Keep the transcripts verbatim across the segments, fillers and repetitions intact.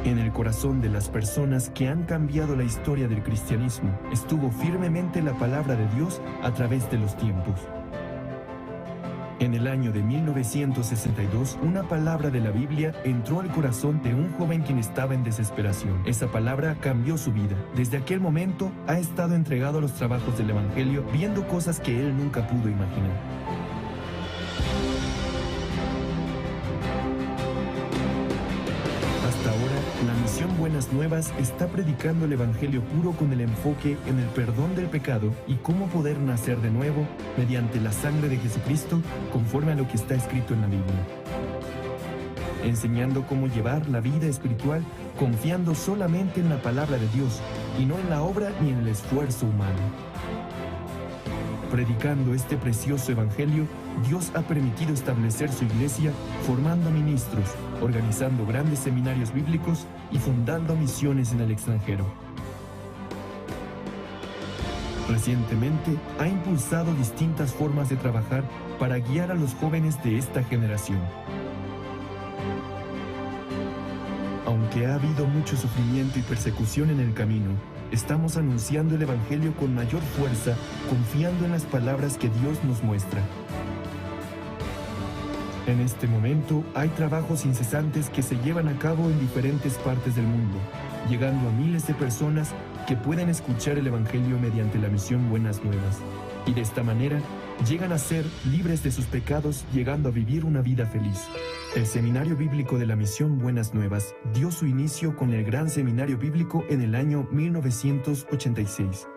En el corazón de las personas que han cambiado la historia del cristianismo, estuvo firmemente la palabra de Dios a través de los tiempos. En el año de mil novecientos sesenta y dos, una palabra de la Biblia entró al corazón de un joven quien estaba en desesperación. Esa palabra cambió su vida. Desde aquel momento, ha estado entregado a los trabajos del Evangelio, viendo cosas que él nunca pudo imaginar. Hasta ahora, la misión Buenas Nuevas está predicando el Evangelio puro con el enfoque en el perdón del pecado y cómo poder nacer de nuevo mediante la sangre de Jesucristo, conforme a lo que está escrito en la Biblia. Enseñando cómo llevar la vida espiritual confiando solamente en la palabra de Dios y no en la obra ni en el esfuerzo humano. Predicando este precioso evangelio, Dios ha permitido establecer su iglesia, formando ministros, organizando grandes seminarios bíblicos y fundando misiones en el extranjero. Recientemente, ha impulsado distintas formas de trabajar para guiar a los jóvenes de esta generación. Aunque ha habido mucho sufrimiento y persecución en el camino, estamos anunciando el evangelio con mayor fuerza, confiando en las palabras que Dios nos muestra. En este momento, hay trabajos incesantes que se llevan a cabo en diferentes partes del mundo, llegando a miles de personas que pueden escuchar el evangelio mediante la misión Buenas Nuevas, y de esta manera llegan a ser libres de sus pecados, llegando a vivir una vida feliz. El Seminario Bíblico de la Misión Buenas Nuevas dio su inicio con el Gran Seminario Bíblico en el año mil novecientos ochenta y seis.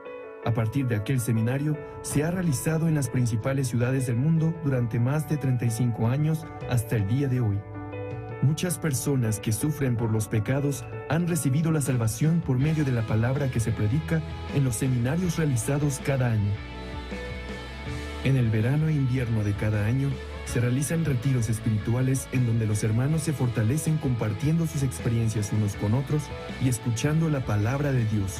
A partir de aquel seminario, se ha realizado en las principales ciudades del mundo durante más de treinta y cinco años hasta el día de hoy. Muchas personas que sufren por los pecados han recibido la salvación por medio de la palabra que se predica en los seminarios realizados cada año. En el verano e invierno de cada año, se realizan retiros espirituales en donde los hermanos se fortalecen compartiendo sus experiencias unos con otros y escuchando la palabra de Dios.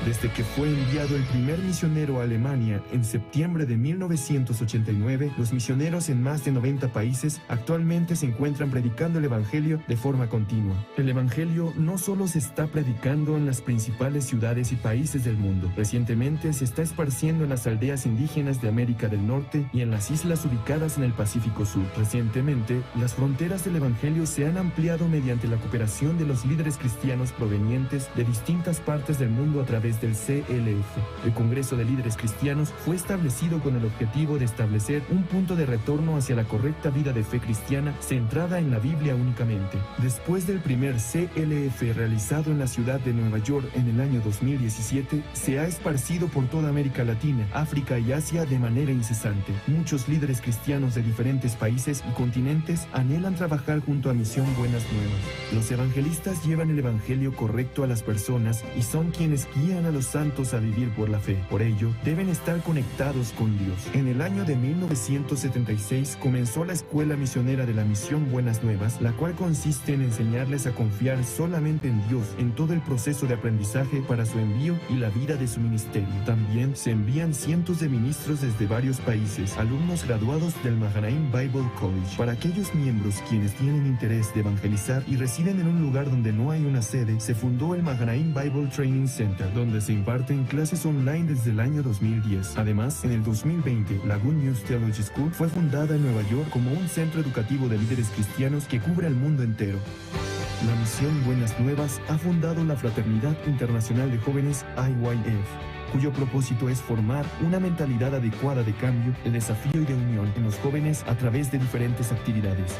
Desde que fue enviado el primer misionero a Alemania en septiembre de mil novecientos ochenta y nueve, los misioneros en más de noventa países actualmente se encuentran predicando el evangelio de forma continua. El evangelio no solo se está predicando en las principales ciudades y países del mundo, recientemente se está esparciendo en las aldeas indígenas de América del Norte y en las islas ubicadas en el Pacífico Sur. Recientemente, las fronteras del evangelio se han ampliado mediante la cooperación de los líderes cristianos provenientes de distintas partes del mundo a través del C L F. El Congreso de Líderes Cristianos fue establecido con el objetivo de establecer un punto de retorno hacia la correcta vida de fe cristiana centrada en la Biblia únicamente. Después del primer C L F realizado en la ciudad de Nueva York en el año dos mil diecisiete, se ha esparcido por toda América Latina, África y Asia de manera incesante. Muchos líderes cristianos de diferentes países y continentes anhelan trabajar junto a Misión Buenas Nuevas. Los evangelistas llevan el evangelio correcto a las personas y son quienes guían a los santos a vivir por la fe. Por ello, deben estar conectados con Dios. En el año de mil novecientos setenta y seis comenzó la Escuela Misionera de la Misión Buenas Nuevas, la cual consiste en enseñarles a confiar solamente en Dios en todo el proceso de aprendizaje para su envío y la vida de su ministerio. También se envían cientos de ministros desde varios países, alumnos graduados del Mahanaim Bible College. Para aquellos miembros quienes tienen interés de evangelizar y residen en un lugar donde no hay una sede, se fundó el Mahanaim Bible Training Center, donde se imparten clases online desde el año dos mil diez. Además, en el dos mil veinte, la Good News Theology School fue fundada en Nueva York como un centro educativo de líderes cristianos que cubre el mundo entero. La Misión Buenas Nuevas ha fundado la Fraternidad Internacional de Jóvenes I Y F, cuyo propósito es formar una mentalidad adecuada de cambio, de desafío y de unión en los jóvenes a través de diferentes actividades.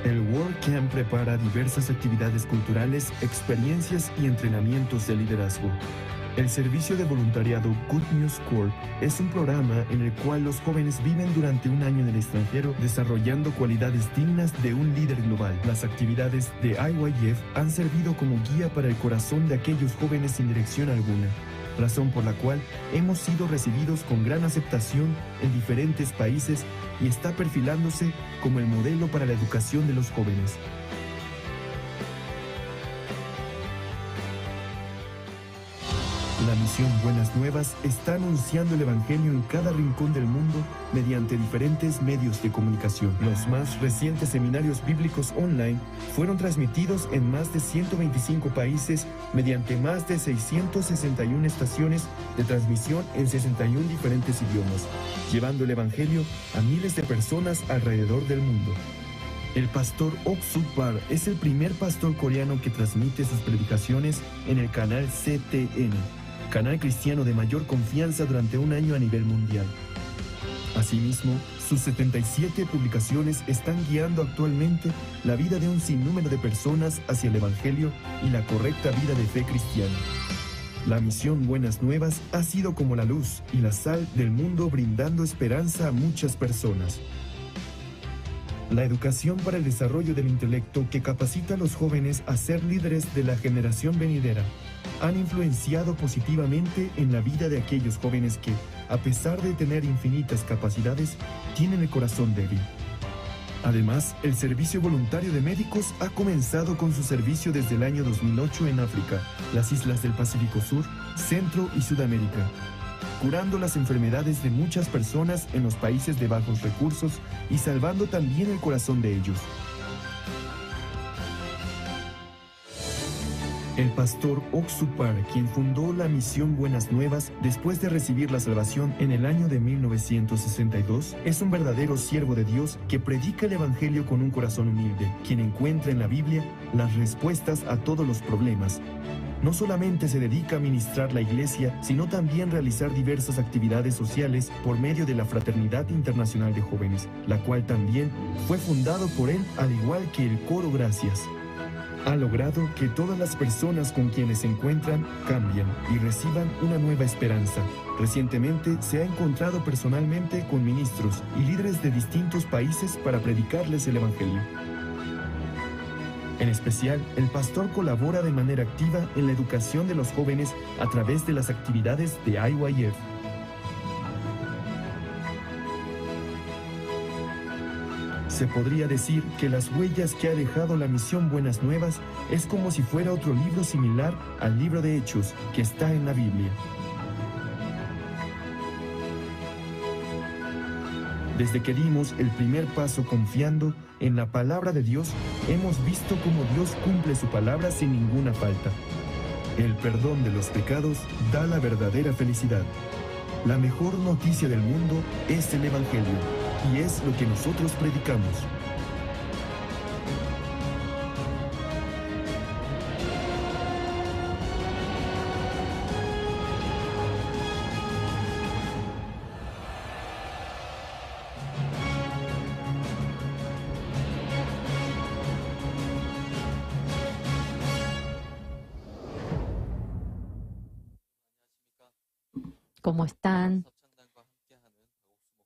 El World Camp prepara diversas actividades culturales, experiencias y entrenamientos de liderazgo. El servicio de voluntariado Good News Corps es un programa en el cual los jóvenes viven durante un año en el extranjero desarrollando cualidades dignas de un líder global. Las actividades de I Y F han servido como guía para el corazón de aquellos jóvenes sin dirección alguna, razón por la cual hemos sido recibidos con gran aceptación en diferentes países y está perfilándose como el modelo para la educación de los jóvenes. Misión Buenas Nuevas está anunciando el Evangelio en cada rincón del mundo mediante diferentes medios de comunicación. Los más recientes seminarios bíblicos online fueron transmitidos en más de ciento veinticinco países mediante más de seiscientas sesenta y una estaciones de transmisión en sesenta y un diferentes idiomas, llevando el Evangelio a miles de personas alrededor del mundo. El pastor Ok Suk Par es el primer pastor coreano que transmite sus predicaciones en el canal C T N, canal cristiano de mayor confianza durante un año a nivel mundial. Asimismo, sus setenta y siete publicaciones están guiando actualmente la vida de un sinnúmero de personas hacia el Evangelio y la correcta vida de fe cristiana. La misión Buenas Nuevas ha sido como la luz y la sal del mundo, brindando esperanza a muchas personas. La educación para el desarrollo del intelecto, que capacita a los jóvenes a ser líderes de la generación venidera, han influenciado positivamente en la vida de aquellos jóvenes que, a pesar de tener infinitas capacidades, tienen el corazón débil. Además, el Servicio Voluntario de Médicos ha comenzado con su servicio desde el año dos mil ocho en África, las islas del Pacífico Sur, Centro y Sudamérica, curando las enfermedades de muchas personas en los países de bajos recursos y salvando también el corazón de ellos. El pastor Ok Suk Par, quien fundó la misión Buenas Nuevas después de recibir la salvación en el año de mil novecientos sesenta y dos, es un verdadero siervo de Dios que predica el Evangelio con un corazón humilde, quien encuentra en la Biblia las respuestas a todos los problemas. No solamente se dedica a ministrar la iglesia, sino también realizar diversas actividades sociales por medio de la Fraternidad Internacional de Jóvenes, la cual también fue fundado por él, al igual que el coro Gracias. Ha logrado que todas las personas con quienes se encuentran cambien y reciban una nueva esperanza. Recientemente se ha encontrado personalmente con ministros y líderes de distintos países para predicarles el Evangelio. En especial, el pastor colabora de manera activa en la educación de los jóvenes a través de las actividades de I Y F. Se podría decir que las huellas que ha dejado la misión Buenas Nuevas es como si fuera otro libro similar al libro de Hechos que está en la Biblia. Desde que dimos el primer paso confiando en la palabra de Dios, hemos visto cómo Dios cumple su palabra sin ninguna falta. El perdón de los pecados da la verdadera felicidad. La mejor noticia del mundo es el Evangelio, y es lo que nosotros predicamos. ¿Cómo están?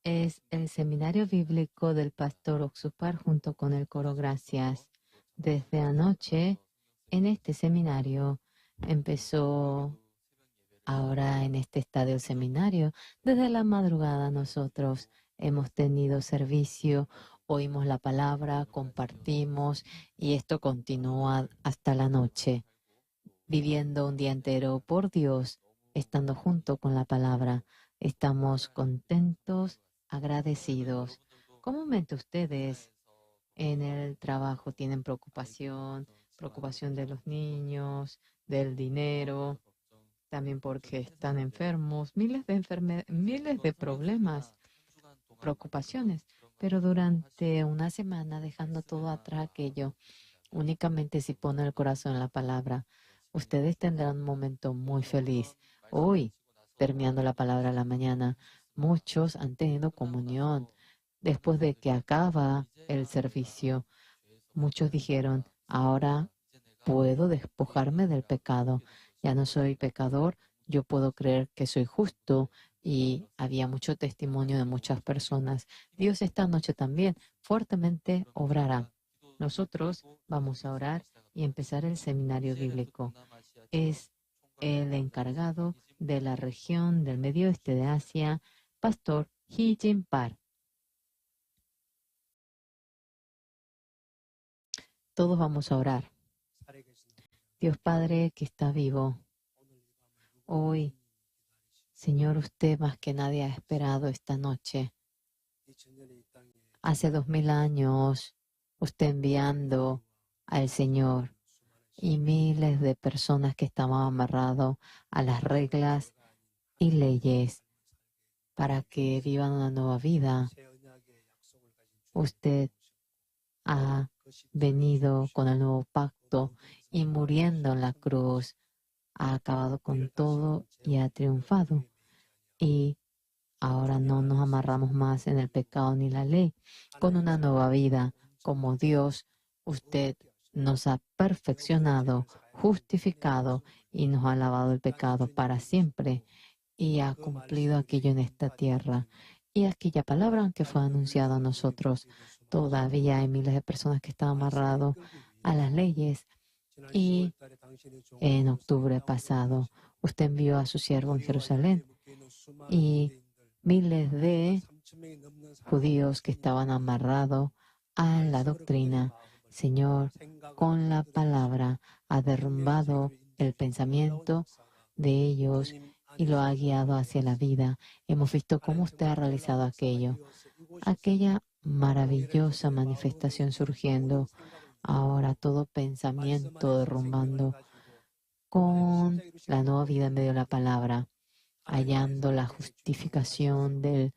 Es el seminario bíblico del pastor Ok Suk Par junto con el coro Gracias. Desde anoche, en este seminario, empezó ahora en este estadio el seminario. Desde la madrugada nosotros hemos tenido servicio, oímos la palabra, compartimos, y esto continúa hasta la noche, viviendo un día entero por Dios, estando junto con la palabra. Estamos contentos, agradecidos. Comúnmente ustedes en el trabajo tienen preocupación, preocupación de los niños, del dinero, también porque están enfermos, miles de enferme-, miles de problemas, preocupaciones. Pero durante una semana, dejando todo atrás aquello, únicamente si ponen el corazón en la palabra, ustedes tendrán un momento muy feliz. Hoy, terminando la palabra a la mañana, muchos han tenido comunión después de que acaba el servicio. Muchos dijeron: "Ahora puedo despojarme del pecado. Ya no soy pecador, yo puedo creer que soy justo", y había mucho testimonio de muchas personas. Dios esta noche también fuertemente obrará. Nosotros vamos a orar y empezar el seminario bíblico. Es el encargado de la región del Medio Oeste de Asia, pastor Hee Jin Park. Todos vamos a orar. Dios Padre que está vivo, hoy Señor, usted más que nadie ha esperado esta noche. Hace dos mil años, usted enviando al Señor y miles de personas que estaban amarrados a las reglas y leyes para que vivan una nueva vida. Usted ha venido con el nuevo pacto y muriendo en la cruz, ha acabado con todo y ha triunfado. Y ahora no nos amarramos más en el pecado ni la ley. Con una nueva vida como Dios, usted nos ha perfeccionado, justificado y nos ha lavado el pecado para siempre y ha cumplido aquello en esta tierra. Y aquella palabra que fue anunciada a nosotros, todavía hay miles de personas que están amarrados a las leyes. Y en octubre pasado, usted envió a su siervo en Jerusalén y miles de judíos que estaban amarrados a la doctrina. Señor, con la palabra ha derrumbado el pensamiento de ellos y lo ha guiado hacia la vida. Hemos visto cómo usted ha realizado aquello. Aquella maravillosa manifestación surgiendo, ahora todo pensamiento derrumbando con la nueva vida en medio de la palabra, hallando la justificación del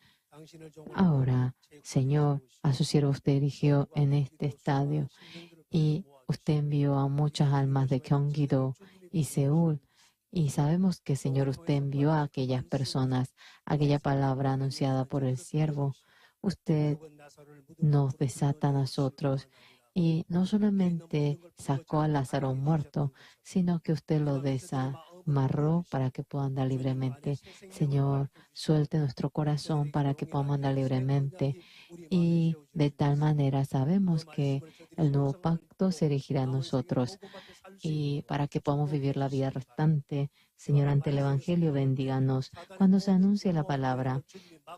ahora, Señor, a su siervo usted erigió en este estadio y usted envió a muchas almas de Gyeonggi-do y Seúl. Y sabemos que, Señor, usted envió a aquellas personas, aquella palabra anunciada por el siervo. Usted nos desata a nosotros y no solamente sacó a Lázaro muerto, sino que usted lo desamarró para que pueda andar libremente. Señor, suelte nuestro corazón para que podamos andar libremente. Y de tal manera sabemos que el nuevo pacto se erigirá a nosotros y para que podamos vivir la vida restante. Señor, ante el Evangelio, bendíganos. Cuando se anuncie la palabra,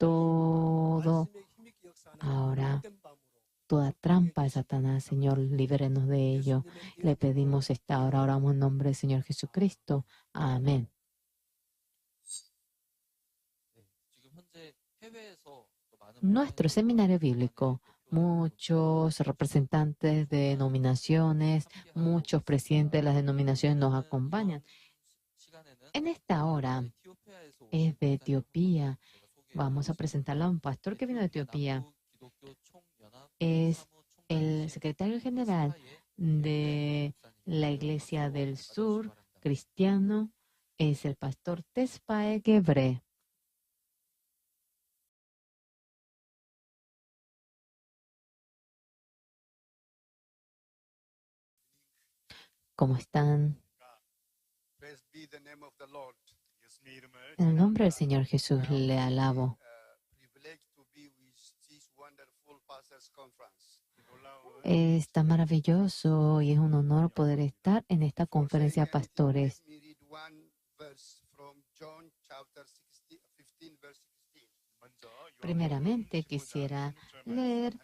todo ahora toda trampa de Satanás, Señor, libérenos de ello. Le pedimos esta hora, oramos en nombre del Señor Jesucristo. Amén. Nuestro seminario bíblico, muchos representantes de denominaciones, muchos presidentes de las denominaciones nos acompañan. En esta hora es de Etiopía. Vamos a presentarle a un pastor que vino de Etiopía. Es el secretario general de la Iglesia del Sur Cristiano, es el pastor Tesfaye Gebre. ¿Cómo están? En el nombre del Señor Jesús le alabo. Está maravilloso y es un honor poder estar en esta conferencia de pastores. Primeramente quisiera leer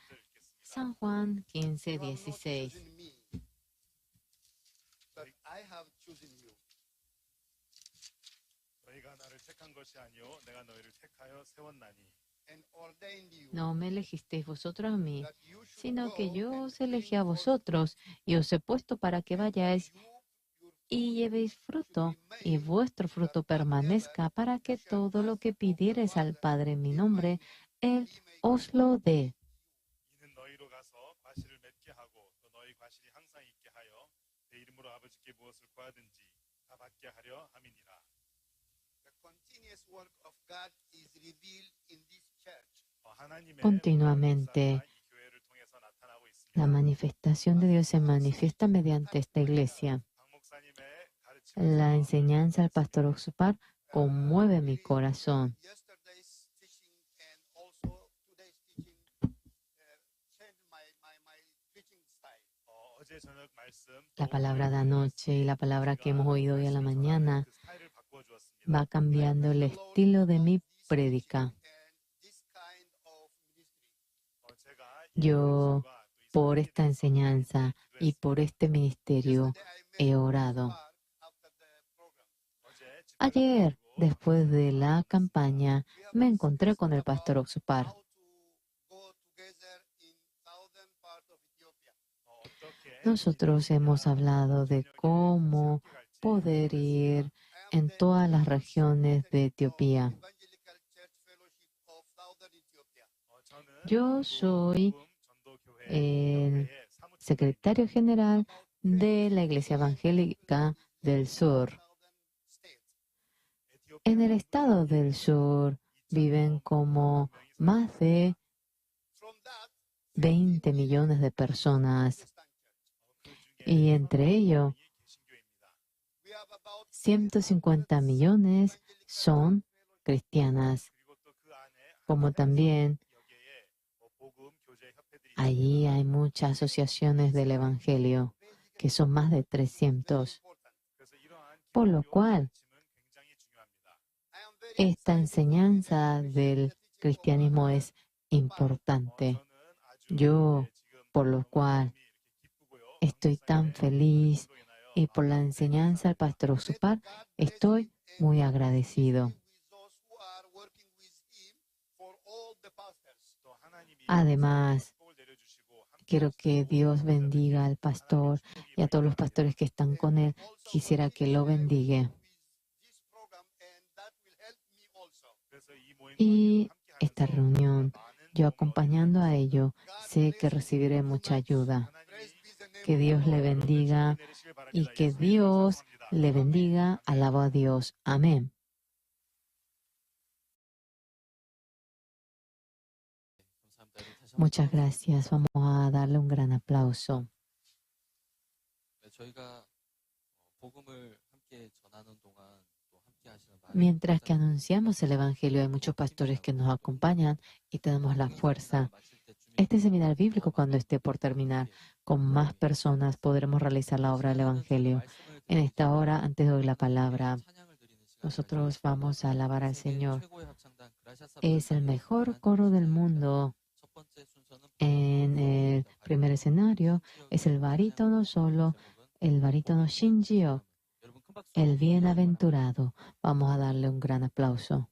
San Juan quince dieciséis. No me elegisteis vosotros a mí, sino que yo os elegí a vosotros y os he puesto para que vayáis y llevéis fruto, y vuestro fruto permanezca, para que todo lo que pidiereis al Padre en mi nombre, Él os lo dé. Continuamente, la manifestación de Dios se manifiesta mediante esta iglesia. La enseñanza del pastor Oxupar conmueve mi corazón. La palabra de anoche y la palabra que hemos oído hoy a la mañana va cambiando el estilo de mi prédica. Yo, por esta enseñanza y por este ministerio, he orado. Ayer, después de la campaña, me encontré con el pastor Oxupar. Nosotros hemos hablado de cómo poder ir en todas las regiones de Etiopía. Yo soy el secretario general de la Iglesia Evangélica del Sur. En el estado del sur viven como más de veinte millones de personas, y entre ello, ciento cincuenta millones son cristianas, como también allí hay muchas asociaciones del Evangelio, que son más de trescientos. Por lo cual, esta enseñanza del cristianismo es importante. Yo, por lo cual, estoy tan feliz, y por la enseñanza del pastor Oxupar, estoy muy agradecido. Además, quiero que Dios bendiga al pastor y a todos los pastores que están con él. Quisiera que lo bendiga. Y esta reunión, yo acompañando a ello, sé que recibiré mucha ayuda. Que Dios le bendiga y que Dios le bendiga. Alabo a Dios. Amén. Muchas gracias. Vamos a darle un gran aplauso. Mientras que anunciamos el Evangelio, hay muchos pastores que nos acompañan y tenemos la fuerza. Este seminario bíblico, cuando esté por terminar, con más personas podremos realizar la obra del Evangelio. En esta hora, antes doy la palabra, nosotros vamos a alabar al Señor. Es el mejor coro del mundo. En el primer escenario es el barítono solo, el barítono Shinjio, el bienaventurado. Vamos a darle un gran aplauso.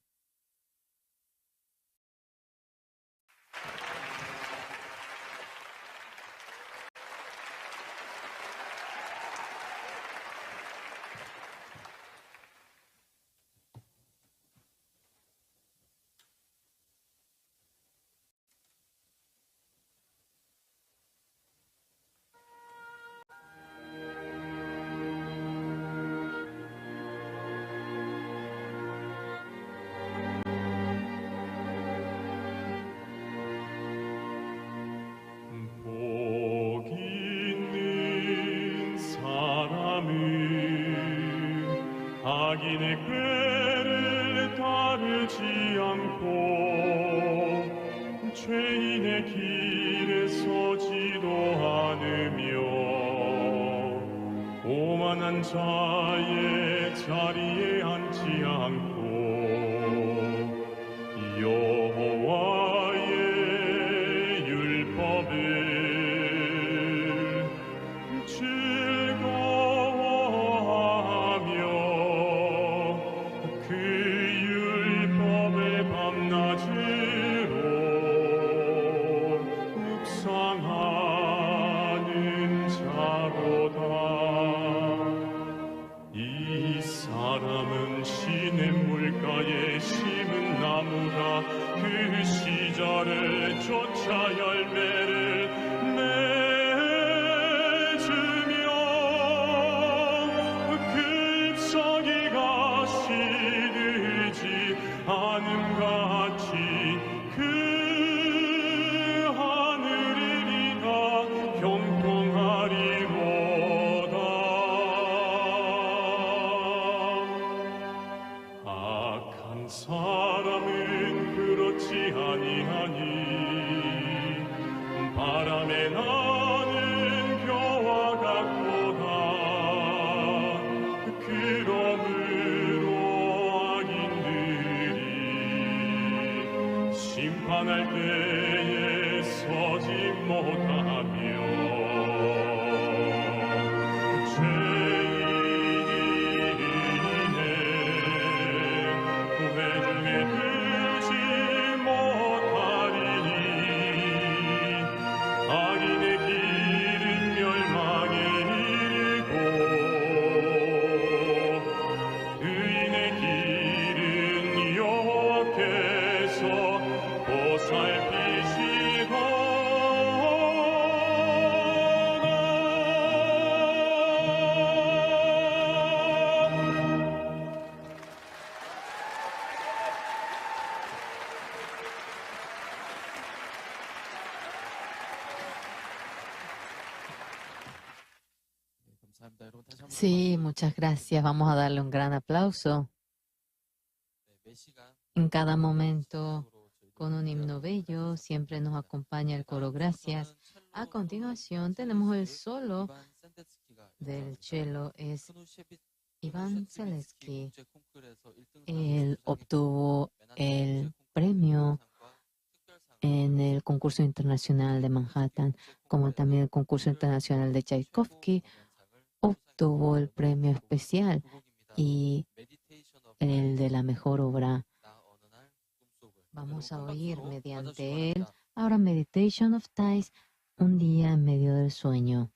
복 있는 사람은 악인의 꾀를 따르지 않고 죄인의 길에 서지도 않으며 오만한 자의 자리에 앉지 않고 여호와의 율법을 즐거워하며 그 율법을 밤낮으로 묵상하는 자로다. 이 사람은 시냇 물가에 심은 나무라. 그 시절에 쫓아 열매를 맺으며 그 잎사귀가 시들지 않음 같이 그 하늘의 비가 형통하리로다. 악한 사람은 그렇지 아니하니 바람에 나는 벼와 같도다. 그러므로 악인들이 심판할 때에 서지 못하며 죄인의 Sí, muchas gracias. Vamos a darle un gran aplauso. En cada momento, con un himno bello, siempre nos acompaña el coro Gracias. A continuación, tenemos el solo del cello, es Iván Seletsky. Él obtuvo el premio en el concurso internacional de Manhattan, como también el concurso internacional de Tchaikovsky, obtuvo el premio especial y el de la mejor obra. Vamos a oír mediante él ahora Meditation of Thais, un día en medio del sueño.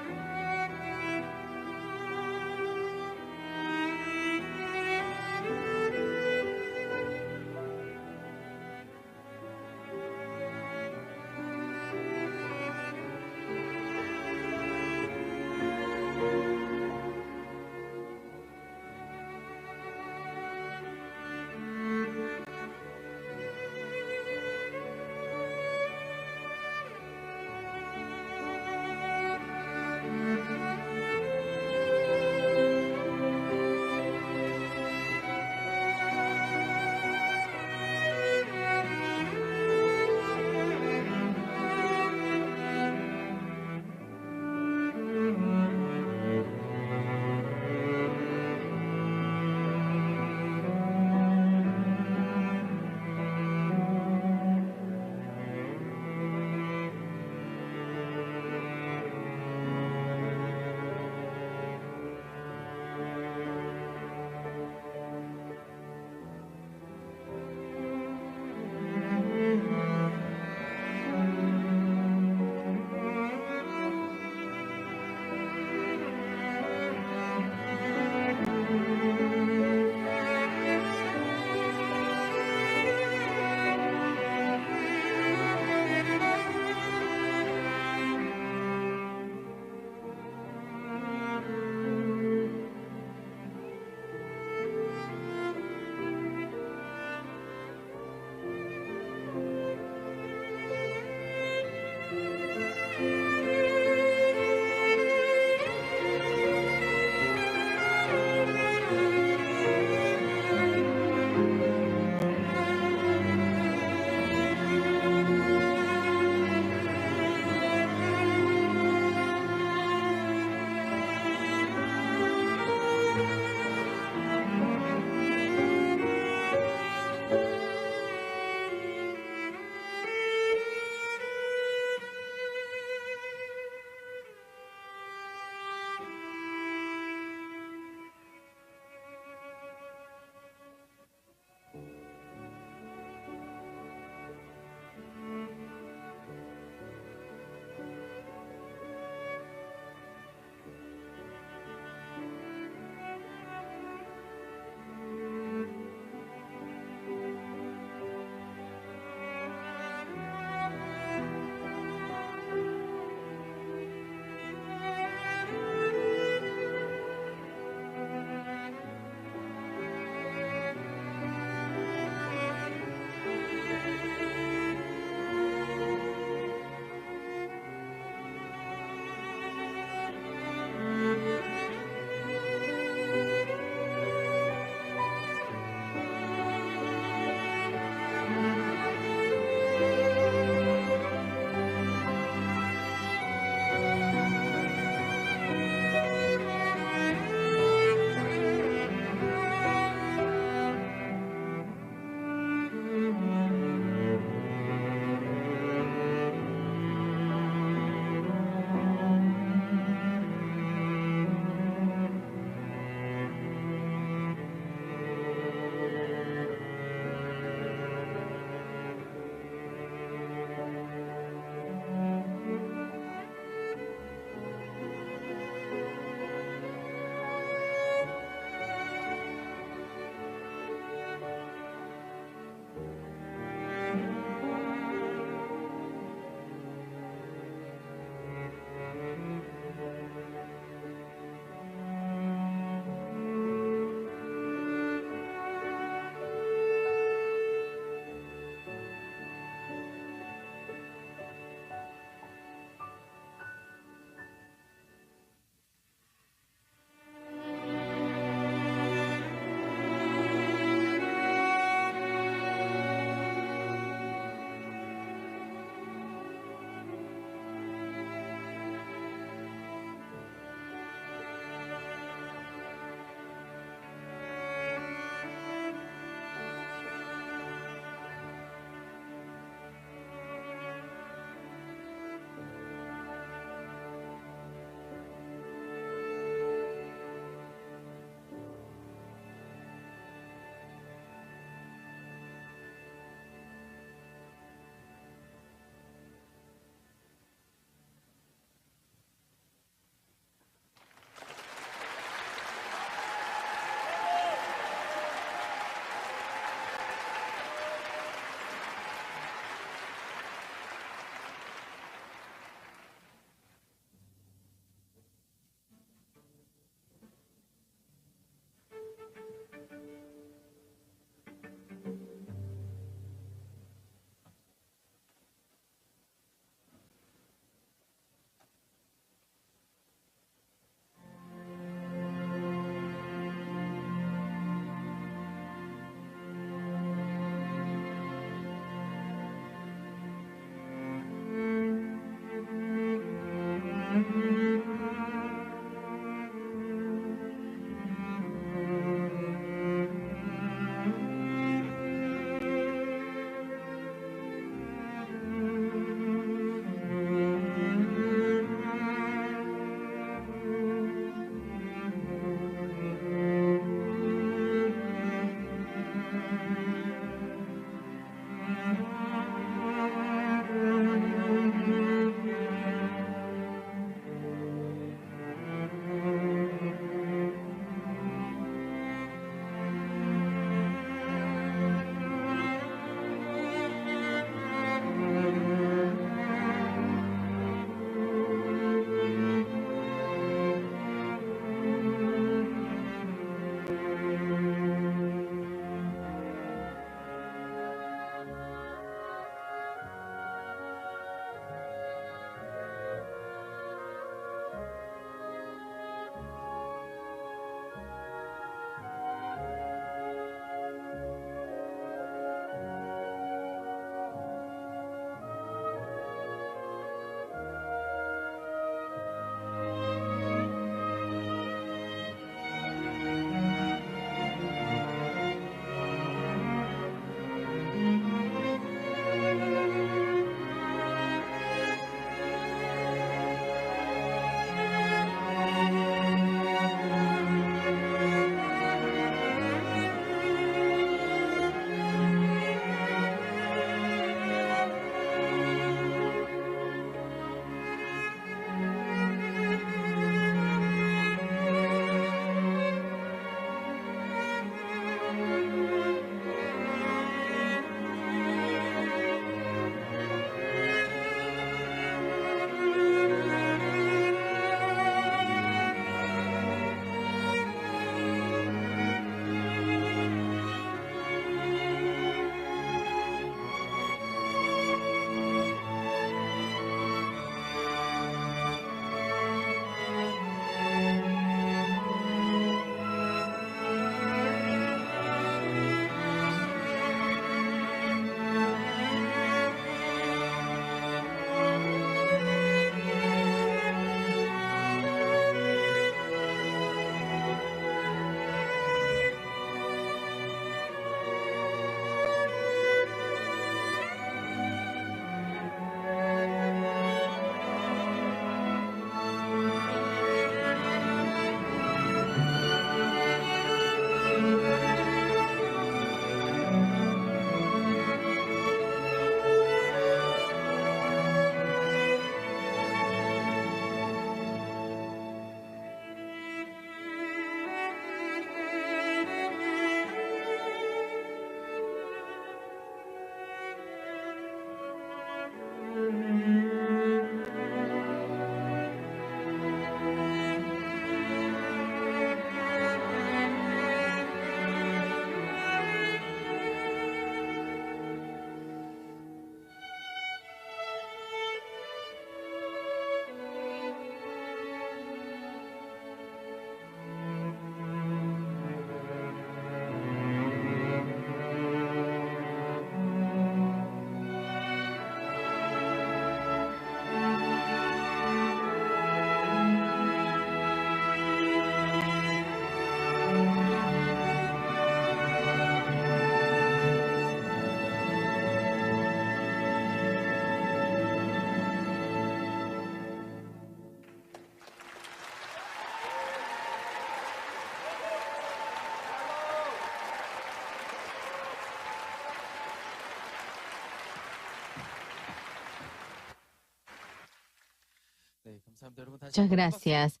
Muchas gracias.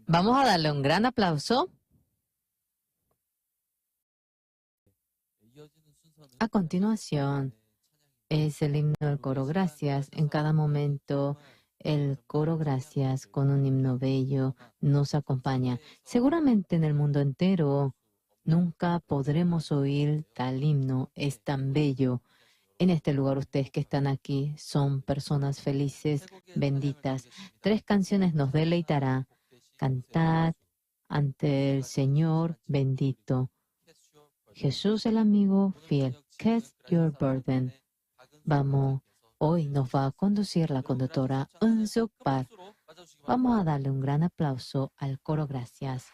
Vamos a darle un gran aplauso. A continuación, es el himno del coro Gracias. En cada momento, el coro Gracias con un himno bello nos acompaña. Seguramente en el mundo entero nunca podremos oír tal himno, es tan bello. En este lugar, ustedes que están aquí son personas felices, benditas. Tres canciones nos deleitará. Cantad ante el Señor bendito. Jesús el amigo fiel, cast your burden. Vamos, hoy nos va a conducir la conductora Unsuk Park. Vamos a darle un gran aplauso al coro Gracias.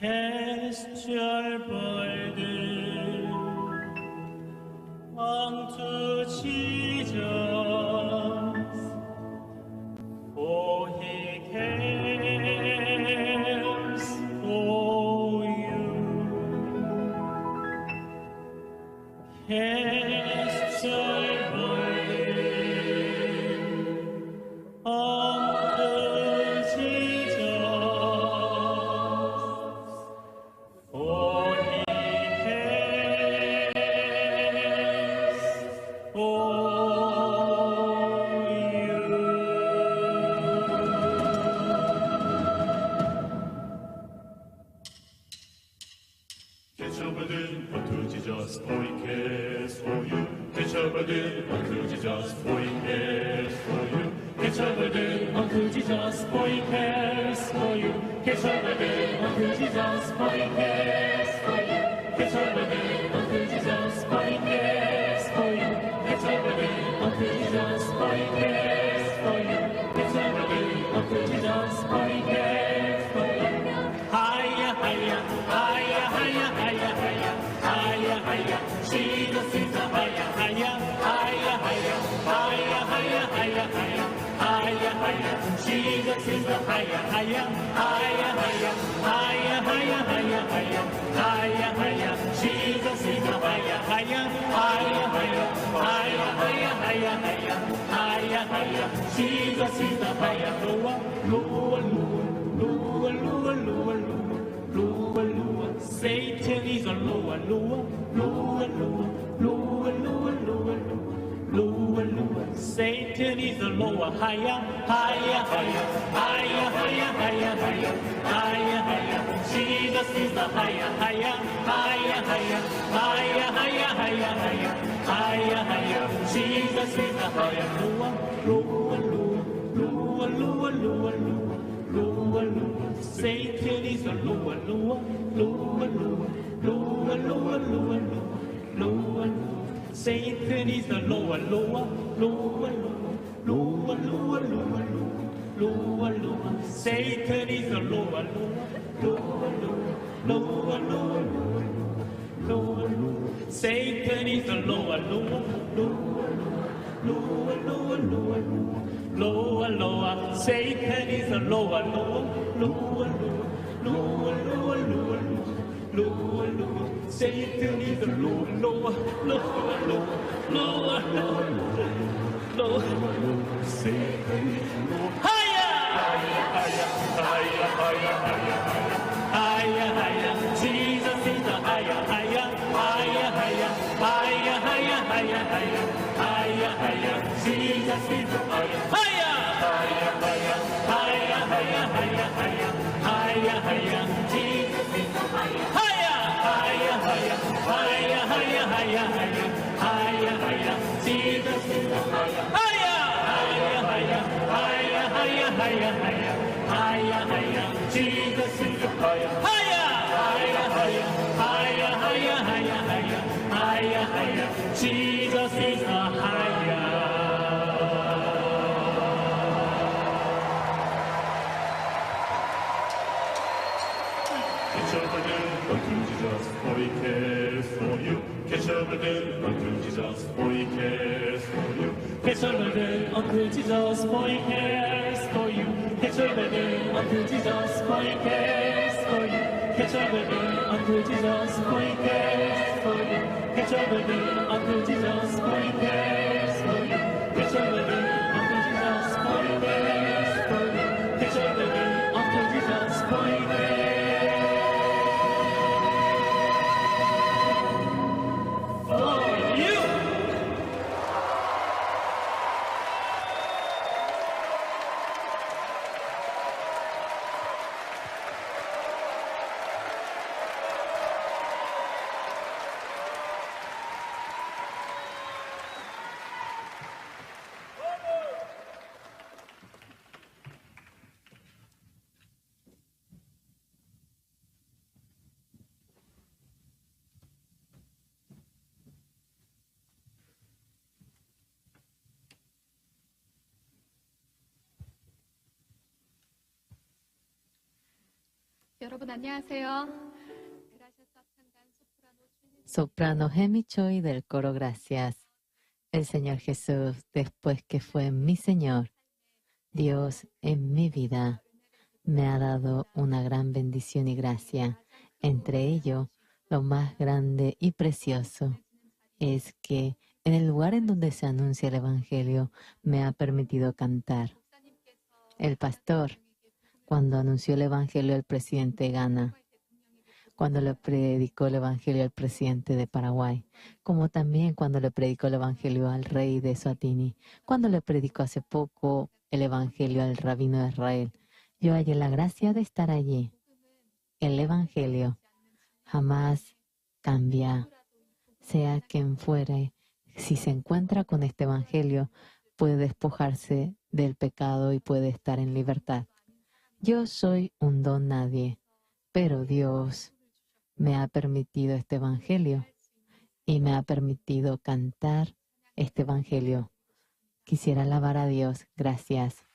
Cast your burden onto Jesus, for he cares for you. Cast your burden onto Jesus, for he cares for you. Cast your burden onto Jesus, for he cares for you. Cast your burden onto Jesus, for he cares for you. Cast your burden onto Jesus, for he cares for you. Cast your burden onto Jesus, for he cares for you. Cast your burden onto Jesus, for he cares for you. Cast your burden onto Jesus, for he cares for you. Cast your burden onto Jesus, for he cares for you. Higher, higher, higher, higher, higher, higher, higher, higher. Jesus is the higher, higher, higher, higher, higher, higher, higher, higher, higher. Jesus is the higher, higher, higher, higher, higher, higher, higher, higher, higher. Jesus is the higher, higher, higher, higher, higher, higher, higher, higher, higher, higher. Jesus is the higher, lower, lower, lower, lower, lower, lower, lower, lower, lower. Satan is a lower, lower, lower, lower, lower, lower, lower, lower, lower, lower. Satan is a lower, higher, higher, higher, higher, higher, higher, higher, higher, higher. Jesus is the higher, higher, higher, higher, higher, higher, higher, higher, higher, higher. Jesus is the higher, lower, lower, lower, lower, lower, lower, lower, lower, lower. Satan is a lower, lower, lower, lower, lower, lower, lower, lower, lower, lower. Satan is a lower, lower, lower, lower, lower, lower, lower, lower, lower, lower. Satan is a lower, lower, lower, lower, lower, lower, lower, lower, lower, lower. Satan is a lower, lower, lower, lower, lower, lower, lower, lower, lower, lower, lower. Satan is a lower, lower, lower, lower, lower, lower, lower, lower, lower, lower. Satan is a lower, lower, lower, lower, lower, lower, lower, lower. Satan is a lower. Higher! Higher, higher, higher, higher, higher, higher. Higher, higher. Jesus is the higher, higher, higher, higher, higher, higher, higher, higher, higher, higher. Jesus is the higher. Higher! Higher, higher, higher, higher, higher, higher, higher, higher. Jesus is the higher. Higher! Higher, higher, higher, higher, higher, higher, higher, higher. Jesus is the higher. Higher! Higher, higher, higher, higher, higher, higher, higher, higher. Jesus is the higher. Higher! Higher, higher, higher, higher, higher, higher, higher, higher. Jesus is the higher. Get your burden unto Jesus, for he cares for you. Get your burden unto Jesus, for he cares for you. Get your burden unto Jesus, for he cares for you. Get your burden unto Jesus, for he cares for you. Get your burden unto Jesus, for he cares for you. Get your burden unto Jesus, for he cares for you. Get your burden unto Jesus, for he cares for you. Get your burden unto Jesus, for he cares for you. 여러분 안녕하세요. Soprano Hemi Choi del coro Gracias. El Señor Jesús, después que fue mi Señor, Dios en mi vida me ha dado una gran bendición y gracia. Entre ello, lo más grande y precioso es que en el lugar en donde se anuncia el Evangelio me ha permitido cantar. El pastor, cuando anunció el Evangelio al presidente Ghana, cuando le predicó el Evangelio al presidente de Paraguay, como también cuando le predicó el Evangelio al rey de Eswatini, cuando le predicó hace poco el Evangelio al rabino de Israel. Yo hallé la gracia de estar allí. El Evangelio jamás cambia. Sea quien fuere, si se encuentra con este Evangelio, puede despojarse del pecado y puede estar en libertad. Yo soy un don nadie, pero Dios me ha permitido este Evangelio y me ha permitido cantar este Evangelio. Quisiera alabar a Dios. Gracias.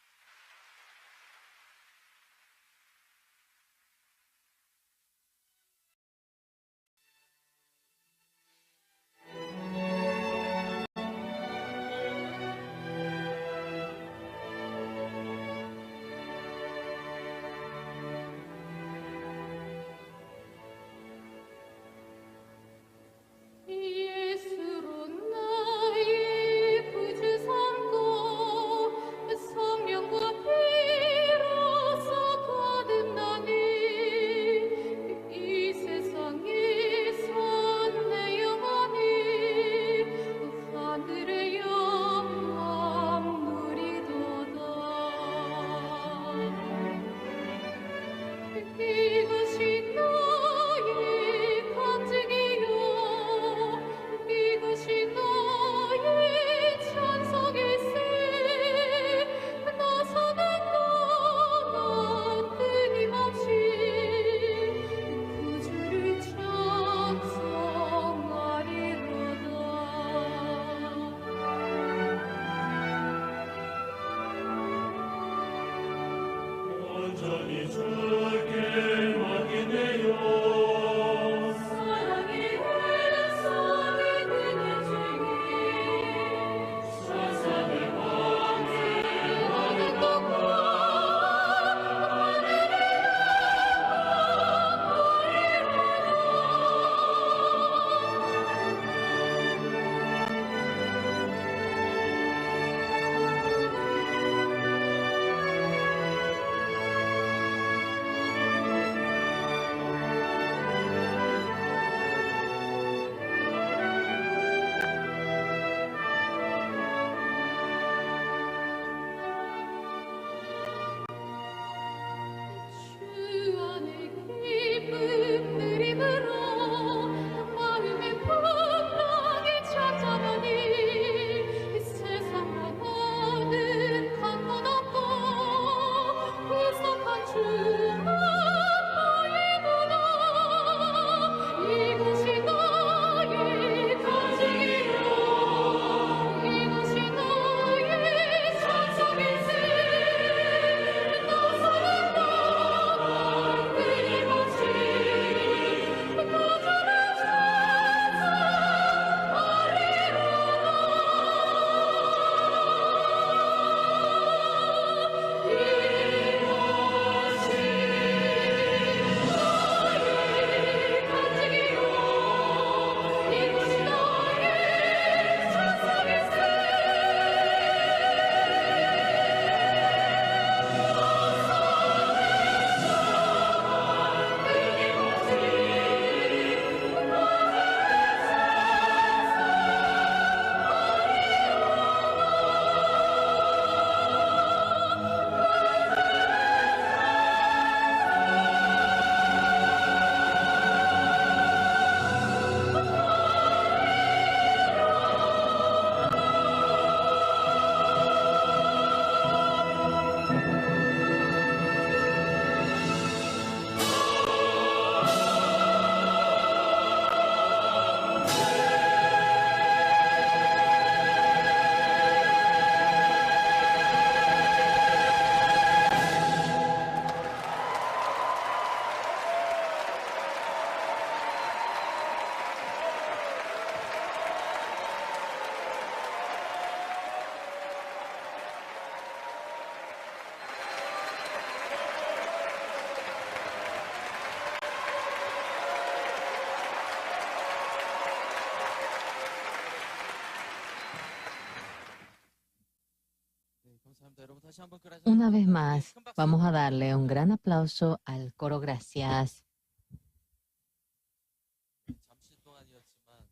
Una vez más, vamos a darle un gran aplauso al coro. Gracias.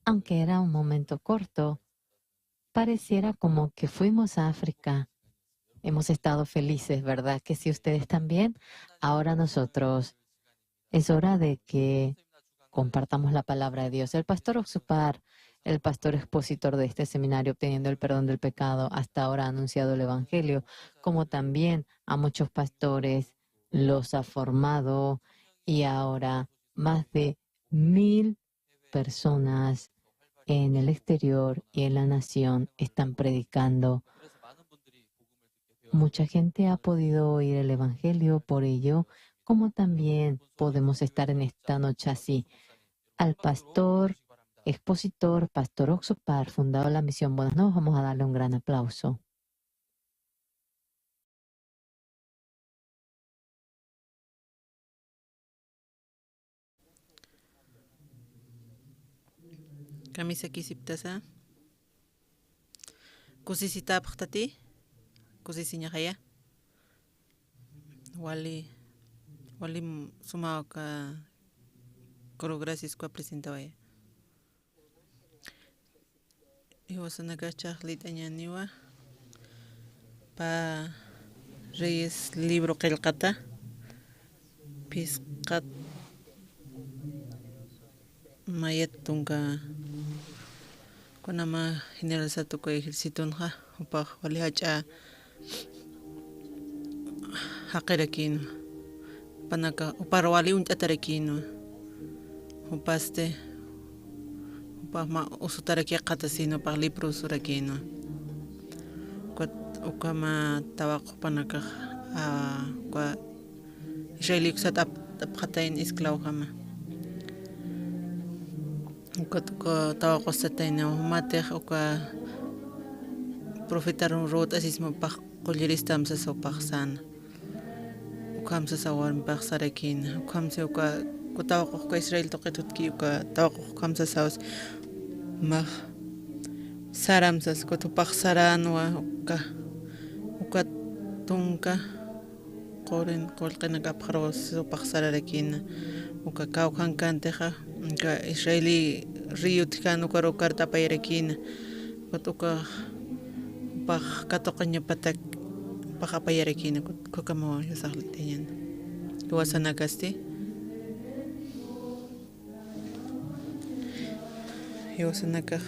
Aunque era un momento corto, pareciera como que fuimos a África. Hemos estado felices, ¿verdad que sí? Ustedes también. Ahora nosotros es hora de que compartamos la palabra de Dios. El pastor Oxupar, el pastor expositor de este seminario, obteniendo el perdón del pecado, hasta ahora ha anunciado el evangelio, como también a muchos pastores los ha formado, y ahora más de mil personas en el exterior y en la nación están predicando. Mucha gente ha podido oír el evangelio, por ello, como también podemos estar en esta noche así. Al pastor, expositor, pastor Oxupar, fundador de la misión Buenas Nuevas, vamos a darle un gran aplauso. Kamisa kisiptasa. Kusisitapxtati. Kusisiñaxaya. Wali, wali m-, sumaw ka, kuru gracias ka presentawaya. Iwasanakax chaqlit'añaniwa. Pa Reyes libro qillqata. Phisqat mayat tunka kunama general Satuku ejércitonxa, jupax wali jach'a jaqirakïnwa. Jupanaka, jupar wali uñt'atarakïnwa. Jupasti, jupax mä usutarakï qhatasïnwa, jupax leprosorakïnwa. Ukat, ukhama tawaqux jupanakax, a, uka israelïkusat ap-, apxatayna esclavojama. Ukat uka tawaqusatayna, jumatix uka profeta Ruth asisma jupax qulliristam sasa jupax säna. Ukham sasa warmipax sarakïna. Ukham si uka, uka tawaqux uka Israel tuqit jutki uka tawaqux ukham sasaws. Max saram sas, ukat jupax saränwa uka, uka tunka qullqin, qullqinak apxarus jupax sararakïna. Uka kawkhankantixa, uka Israelï rey utjkän ukar, ukarta apayarakïna. Ukat uka jupax katuqañapatak jupax apayarakïna, ukat ukhamaw jiwasax liyt'añäni. Jiwasanakasti. Jiwasanakax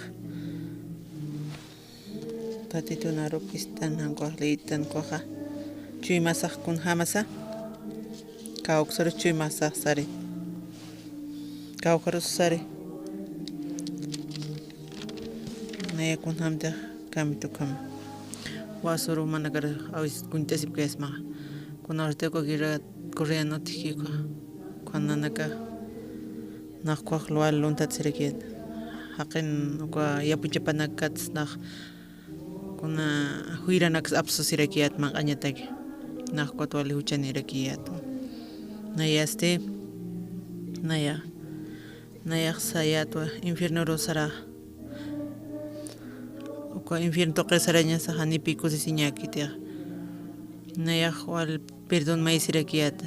Tatitun arup ist'an jan ukax liyt'tan ukaxa. Chuymasax kunjamasa. Kawkharus chuymasax sari. Kawkharus sari. Naya kunjamtix kamitukham. Wasuru jumanakar awis kuñt'asipkayasmaxa. Kuna urtiku guerra Corea utjki uka. Kuna nanaka nax ukax lual luntatsirakït. Jaqin uka yapuchapanakats nax kuna juyranaks apsusirakït manq'añataki. Nax ukat wali juchanirakït. Nayasti, naya, nayax sayätwa infiernoru saraxa. Uka infierno tuqir sarañasa janipï kusisiñäkitixa. Nayax wal perdón mayisirakïta.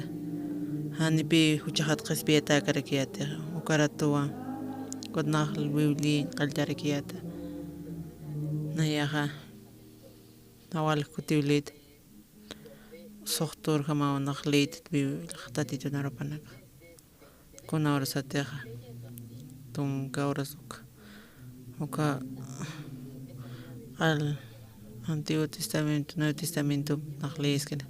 Janipï juchaxat qhispiyatäkarakïta. Ukaratuwa. Ukat nax Biblia qalltarakïta. Nayaxa. Nax wal kutiw liyt. Suxturjamaw nax liyt Biblia Tatitun arupanaka. Kuna urasatixa, tunka uras uka, uka al Antiguo Testamento, Nuevo Testamento nax leyiskina,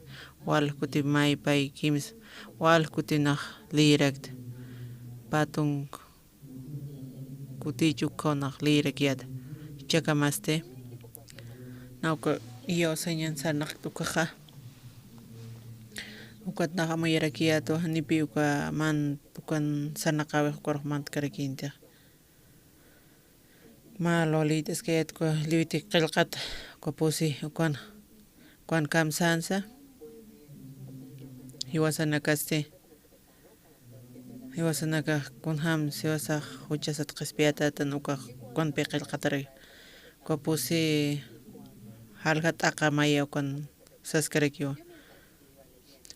wal kuti may pay kimsa, wal kuti nax leyirakta, pä tunka kuticha ukkhaw nax leyirakïta. Jichhakamasti, nax uka iyawsañan sarnaqkta ukaxa. Ukat nax amuyarakïtwa, janipï uka man, ukan sarnaqäwix ukarux mantkarakïnti. Mä luwa liyt'askayät uka Levítico qillqat, uka pusi, ukan, ukan kamsänsa, jiwasanakasti. Jiwasanakax kunjam siwasax juchasat qhispiyatätan ukax ukanpï qillqatarak. Uka pusi jalja t'aqa maya ukan saskarakiwa.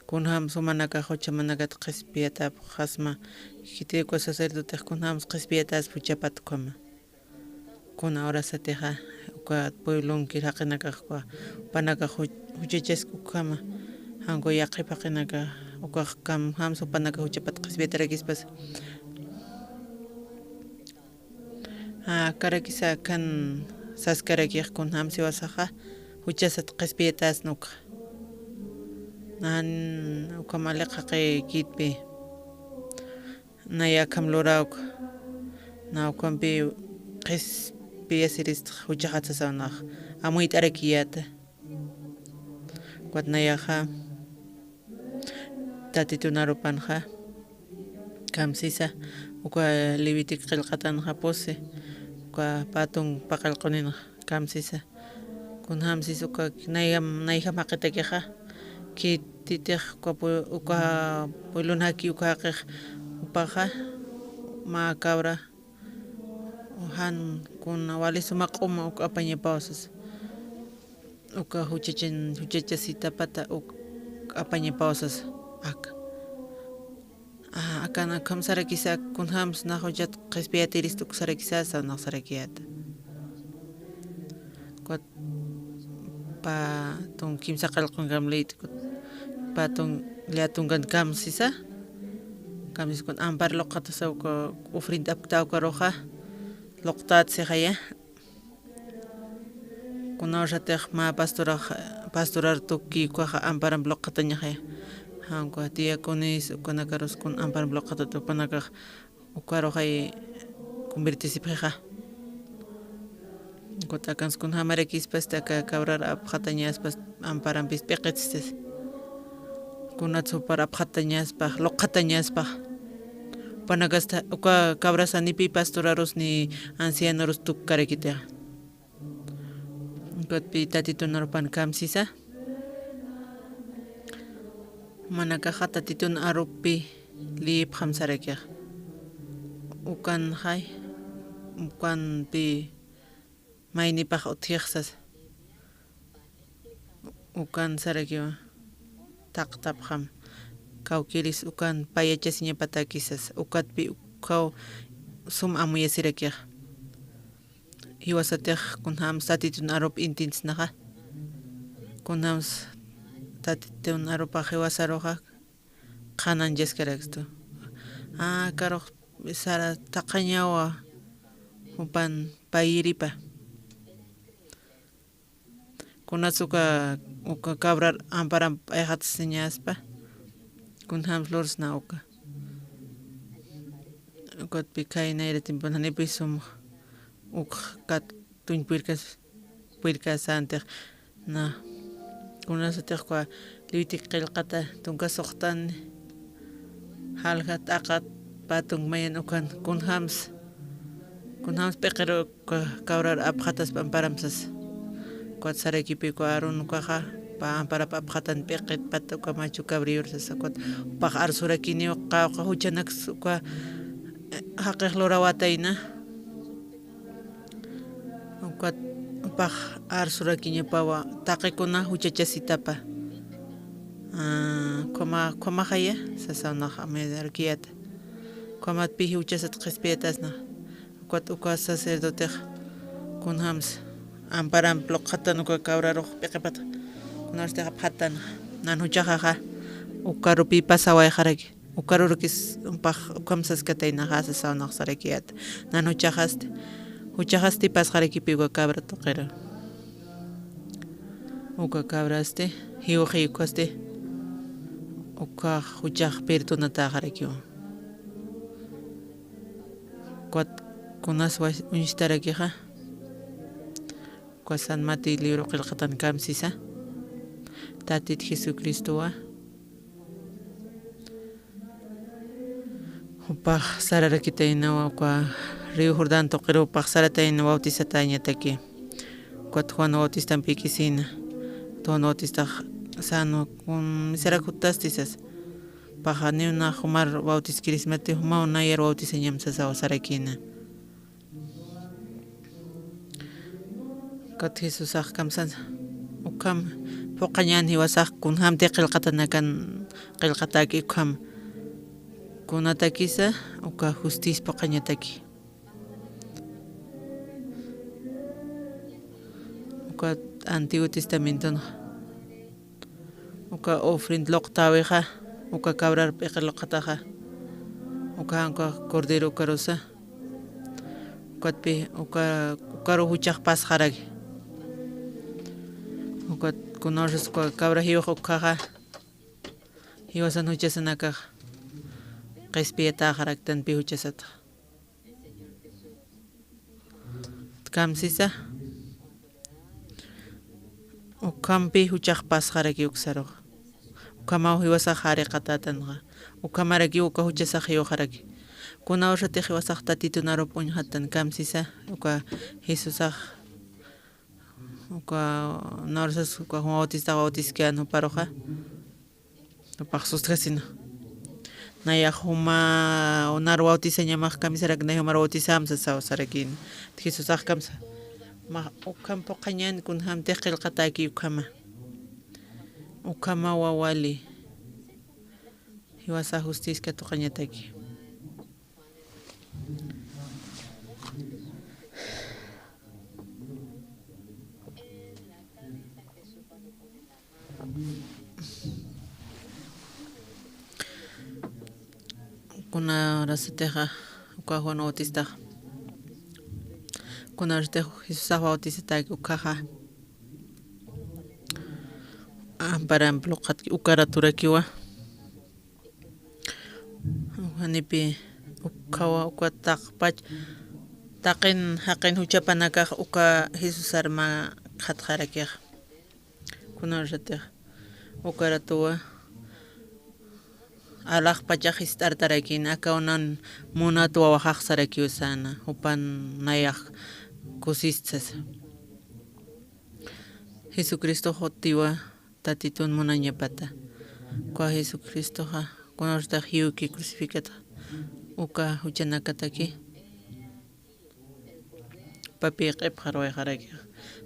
Kunjams jumanakax juchamanakat qhispiyatapxasma, khitirkwa sacerdotex kunjams qhispiyataspa juchapat ukhama. Kuna horasatixa uka pueblonkir jaqinakax uka jupanakax ju-, juchachask ukhama, jankwa yaqhip jaqinakax ukax kunjams jupanakax juchapat qhispiyatarakispas. Akarakisa kan saskarakix kunjams jiwasaxa juchasat qhispiyatasna ukxa. Nan ukham aliq jaqikitpi. Naya akham luräwk. Na ukhampi qhispiyasiristx juchaxat sasaw nax amuyt'arakiyäta. Ukat nayaxa Tatitun arupanxa kamsisa, uka Levítico qillqatanxa pusi, uka pä tunk paqallquninxa kamsisa. Kunjamsis uka nayjam, nayjam jaqitakixa, khititix uka pu-, uka pueblon jaki uka jaqix jupaxa mä cabra jan kuna wali suma q'uma uk apañapaw sasa. Uka juchachan, juchachasitapata uk apañapaw sasa. Aka. Akan akham sarakisa kunjams nax juchat qhispiyatirist uk sarakisa, saw nax sarakiyäta. Ukat pä tunk kimsa qallqunkam liyt'kut. Pä tunk llätunkan kamsisa. Kamsis kun ampar luqatasa uka ofrenda apkta ukaruxa. Luqtät sixaya. Kunawsatix mä pastorax, pastorar tuki ukaxa amparamp luqatañaxaya. Jankwa diaconis ukanakarus kun amparamp luqatat ukanakax ukaruxay convertisipxixa. Ukat akans kunjamarakispas aka cabrar apxatañaspas amparampis p'iqitsisas. Kunats jupar apxatañaspax, luqatañaspax. Jupanakasta uka cabras ni pï pastorarus ni ancianorus tukkarakitixa. Ukatpi Tatitun arupan kamsisa. Jumanakaxa Tatitun arupi liyipxam sarakixa. Ukanxay, ukanpi maynipax utjix sasa. Ukan sarakiwa taqtapxam. Kawkiris ukan payachasiñapataki sasa. Ukatpi ukhaw sum amuyasirakixa. Jiwasatix kunjams Tatitun arup intintsnaxa. Kunjams Tatitun arupax jiwasaruxa qhananchaskarakstu. Aa, karux sara taqañawa jupan payiripa. Kunats uka, uka cabrar amparamp ayxatsiñaspa. Kunjams lursna uka. Ukatpi khay nayra tiempo nanipis sum uk kat tuñ puyrkas, puyrkasantix na. Kunasatix uka Levítico qillqata tunka suxtan jalja t'aqat pä tunk mayan ukan kunjams, kunjams p'iqiru uka cabrar apxataspa amparam sasa. Ukat sarakipi uka Aarón ukaxa pä amparap apxatan p'iqit pata uka machu cabrior sasa. Ukat jupax arsurakiniw qawqha juchanaks uka, eh, jaqix lurawatayna. Ukat jupax arsurakiñapawa taqikuna juchachasitapa. Ah, ukhama, ukhamaxaya sasaw nax amuyarkiyäta. Ukhamatpï juchasat qhispiyatasna. Ukat uka sacerdotex kunjams amparamp luqatan uka cabrarux p'iqipata. Kunarstix apxatan nan juchaxaxa ukarupï pasawayxaraki. Ukarurkis jupax ukham saskataynaxa sasaw nax sarakiyäta. Nan juchaxasti, juchaxasti pasxarakipï uka cabra tuqiru. Uka cabrasti, jiwxi ukasti, uka juchax perdonatäxarakiwa. Ukat kunas uñstarakixa, uka San Mateo libro qillqatan kamsisa, Tatit Jesucristowa jupax sararakitaynawa uka río Jordán tuqiru jupax saratayna bautizatäñataki. Ukat Juan Bautistamp p'ikisïna. Juan Bautistax sänwa kun misarak juttasti sasa. Jupaxa janiw nax jumar bautiskirismati, jumaw nayar bautisañam sasaw sarakïna. Ukat Jesusax kamsan ukham phuqhañän jiwasax kunjämti qillqatanakan qillqatäki ukham. Kunatakisa uka justis phuqhañataki. Uka Antiguo Testamentonxa, uka ofrenda luqtäwixa, uka cabrar p'iqi luqataxa, uka jan uka cordero ukarusa, ukatpi uka, ukaru juchax pasxaraki. Ukat kunawsas uka cabra jiwxa ukhaxa, jiwasan juchasanakax qhispiyatäxaraktan pi juchasatxa. Kamsisa, ukhampi juchax pasxaraki uksaruxa. Ukhamaw jiwasax jariqatätanxa. Ukhamarakiw uka juchasax jiwxaraki. Kunawsatix jiwasax Tatitun arup uñjatan kamsisa, uka Jesusax, uka nawrsas uka Juan Bautistax bautiskän juparuxa. Jupax sustjasina. Nayax juma, unar bautisañamax kamisarak, nay jumar bautisämsa sasaw sarakïna. Jesusax kamsa. Ma, ukham phuqhañän kunjämtix qillqatäki ukhama. Ukhamawa wali. Jiwasa justicia tuqañataki. Kuna urasatixa, uka Juan Bautistaxa, kuna urasatix Jesusax bautisatäki ukhaxa, amparamp luqatki ukaraturakiwa. Janipi ukhawa, uka taqpach, taqin jaqin juchapanakax uka Jesusar mä qhatxarakixa. Kuna urasatix ukaratuwa, alaxpachax jist'artarakïna, akaw nan munat wawaxax sarakiw säna, jupan nayax kusist sasa. Jesucristox utiwa Tatitun munañapata. Uka Jesucristoxa, kuna urasatix jiwki crucificatxa, uka juchanakataki, papi q'ipxarwayxarakixa,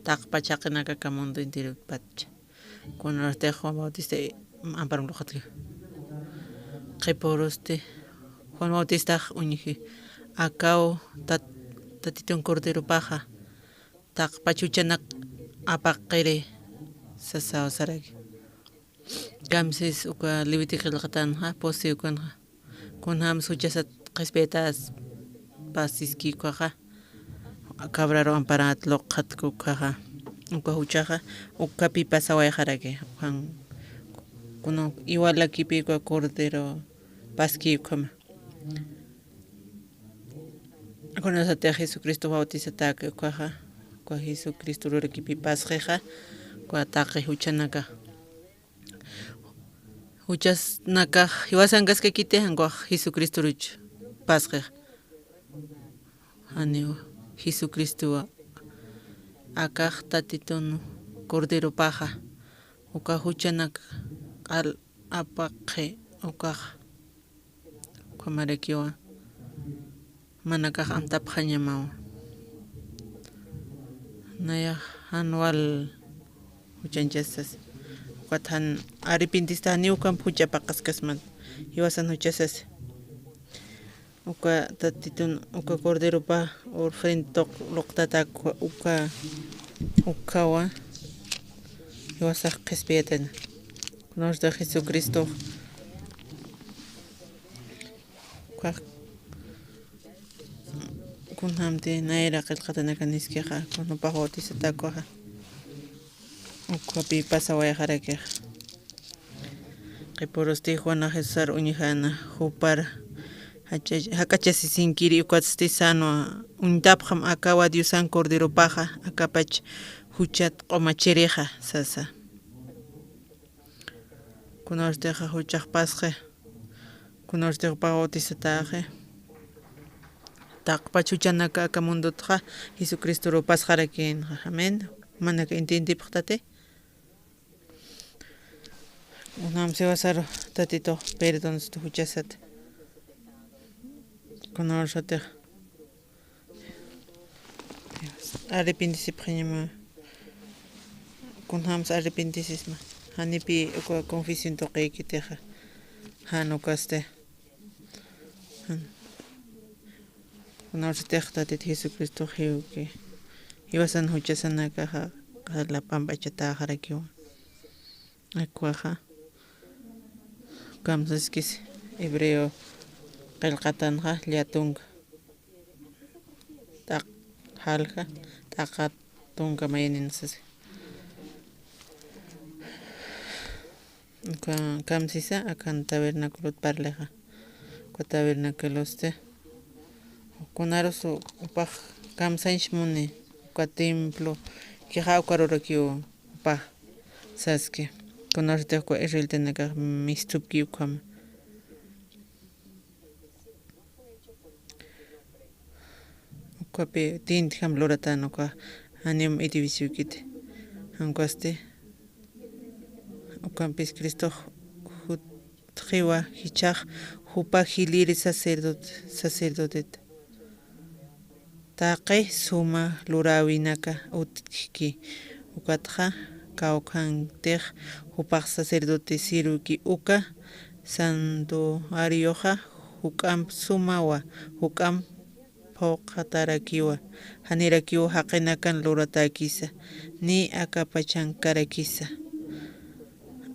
taqpach jaqinaka aka mundo enteropatcha. Kuna urasatix Juan Bautista, amparam luqatki. Qhipurusti Juan Bautistax uñji, akaw Tat-, Tatitun Corderopaxa, taqpach juchanak apaqiri sasaw saraki. Kamsis uka Levítico qillqatänxa, pusi ukanxa. Kunjämsa juchasat qhispiyatayas pasiski ukaxa, cabraru amparat luqatki ukaxa, uka juchaxa, ukapi pasawayxaraki, ukan, kuna iwalakipi uka cordero paski ukhama. Kunasatix Jesucristo bautizatäki ukaxa, uka Jesucristo lurakipi pasxixa, uka taqi juchanaka. Juchasnakax jiwasankaskakiti, jan ukax Jesucristoruch pasxixa. Janiw, Jesucristowa akax Tatitun Corderopaxa, uka juchanak q'al apaqi ukaxa. Ukhamarakiwa, manakax amtapxañamawa. Nayax jan wal juchanchasas. Ukat jan arrepentista, janiw ukamp jucha paqaskasmat. Jiwasan juchasas. Uka Tatitun, uka Corderopa ofrenda tuq luqtatäk uka, ukawa. Jiwasax qhispiyatayna. Kunasatix Jesucristox ukax kunjämti nayra qillqatanakan iskixa, kuna jupax bautizatäki ukaxa, ukapi pasawayxarakixa. Qhipurusti Juanax Jesusar uñjäna, jupar jak'a-, jak'achasisinkiri, ukatsti sänwa, uñtapxam akawa Diosan Corderopaxa, akapach juchat q'umachirixa sasa. Kunasatix juchax pasxi, kunasatix jupax bautizatäxi, taqpach juchanaka aka mundotxa Jesucristoru pasxarakïnxa. Amén. Jumanaka entiendipxtati. Kunjämsa jiwasaru Tatitux perdonstu juchasat. Kunasatix arrepentesipxañama. kunjams arrepentisisma. Janipi uka confesión tuqïkitixa. Jan ukasti. Jan. Kunawsatix Tatit Jesucristo jiwki. Jiwasan juchasanakaxa, qala p'amp'achatäxarakiwa. Akwaxa. Kamsaskis hebreo qillqatanxa llatunka. T'aq jalja, t'aqa tunka mayanin sasa. Ka-, kamsisa, akan tabernaculot parlixa. Ka tabernaculosti. Kunarus upax kamsañch muni, uka templo, kixa ukarurakiw upax saski. Kunarus tix uka israelitanakax mistupki ukhama. Ukhapi tintjam luratan uka janiw edificiokiti. Jankasti ukampis Cristox jutxiwa jichhax jupa jiliri sacerdote, sacerdotet. Taqi suma luräwinaka utjki, ukatxa kawkhantix jupax sacerdote sirwki uka santuarioxa juk'amp sumawa, juk'amp phuqhatarakiwa, janirakiw jaqinakan luratäkisa, ni akapachankarakisa.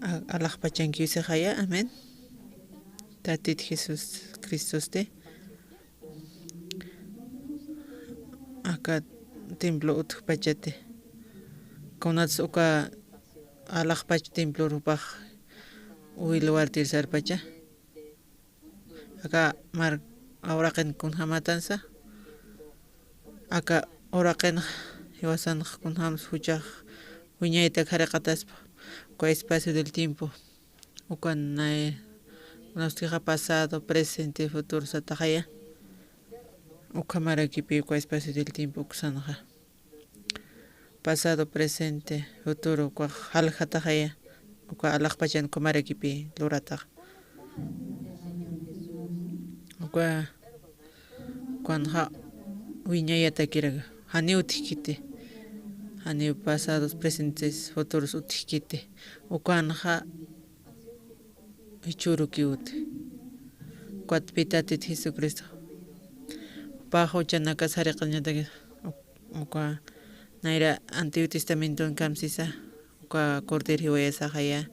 A-, alaxpachankiw sixaya, amén. Tatit Jesús Cristosti. Aka templo utjpachati. Kunats uka alaxpach templo rupax wil wartir sarpacha. Aka mar uraqin kunjamatansa. Aka uraqin jiwasanx kunjams juchax wiñaytak jariqataspa. Uka espacio del tiempo. Ukan nay, unastixa pasado, presente, futuro sataxaya. Ukhamarakipi uka espacio del tiempo uksanxa. Pasado, presente, futuro, uka jaljataxaya. Uka alaxpachan ukhamarakipi luratax. Uka, ukanxa wiñayatakirak. Janiw utjkiti. Janiw pasados, presentes, futuros utjkiti. Ukanxa jichhürukiw utji. Ukatpï Tatit Jesucristo. Jupax juchanakas jariqañatakis. Uka nayra Antiguo Testamenton kamsisa. Uka cordero jiwayasaxaya.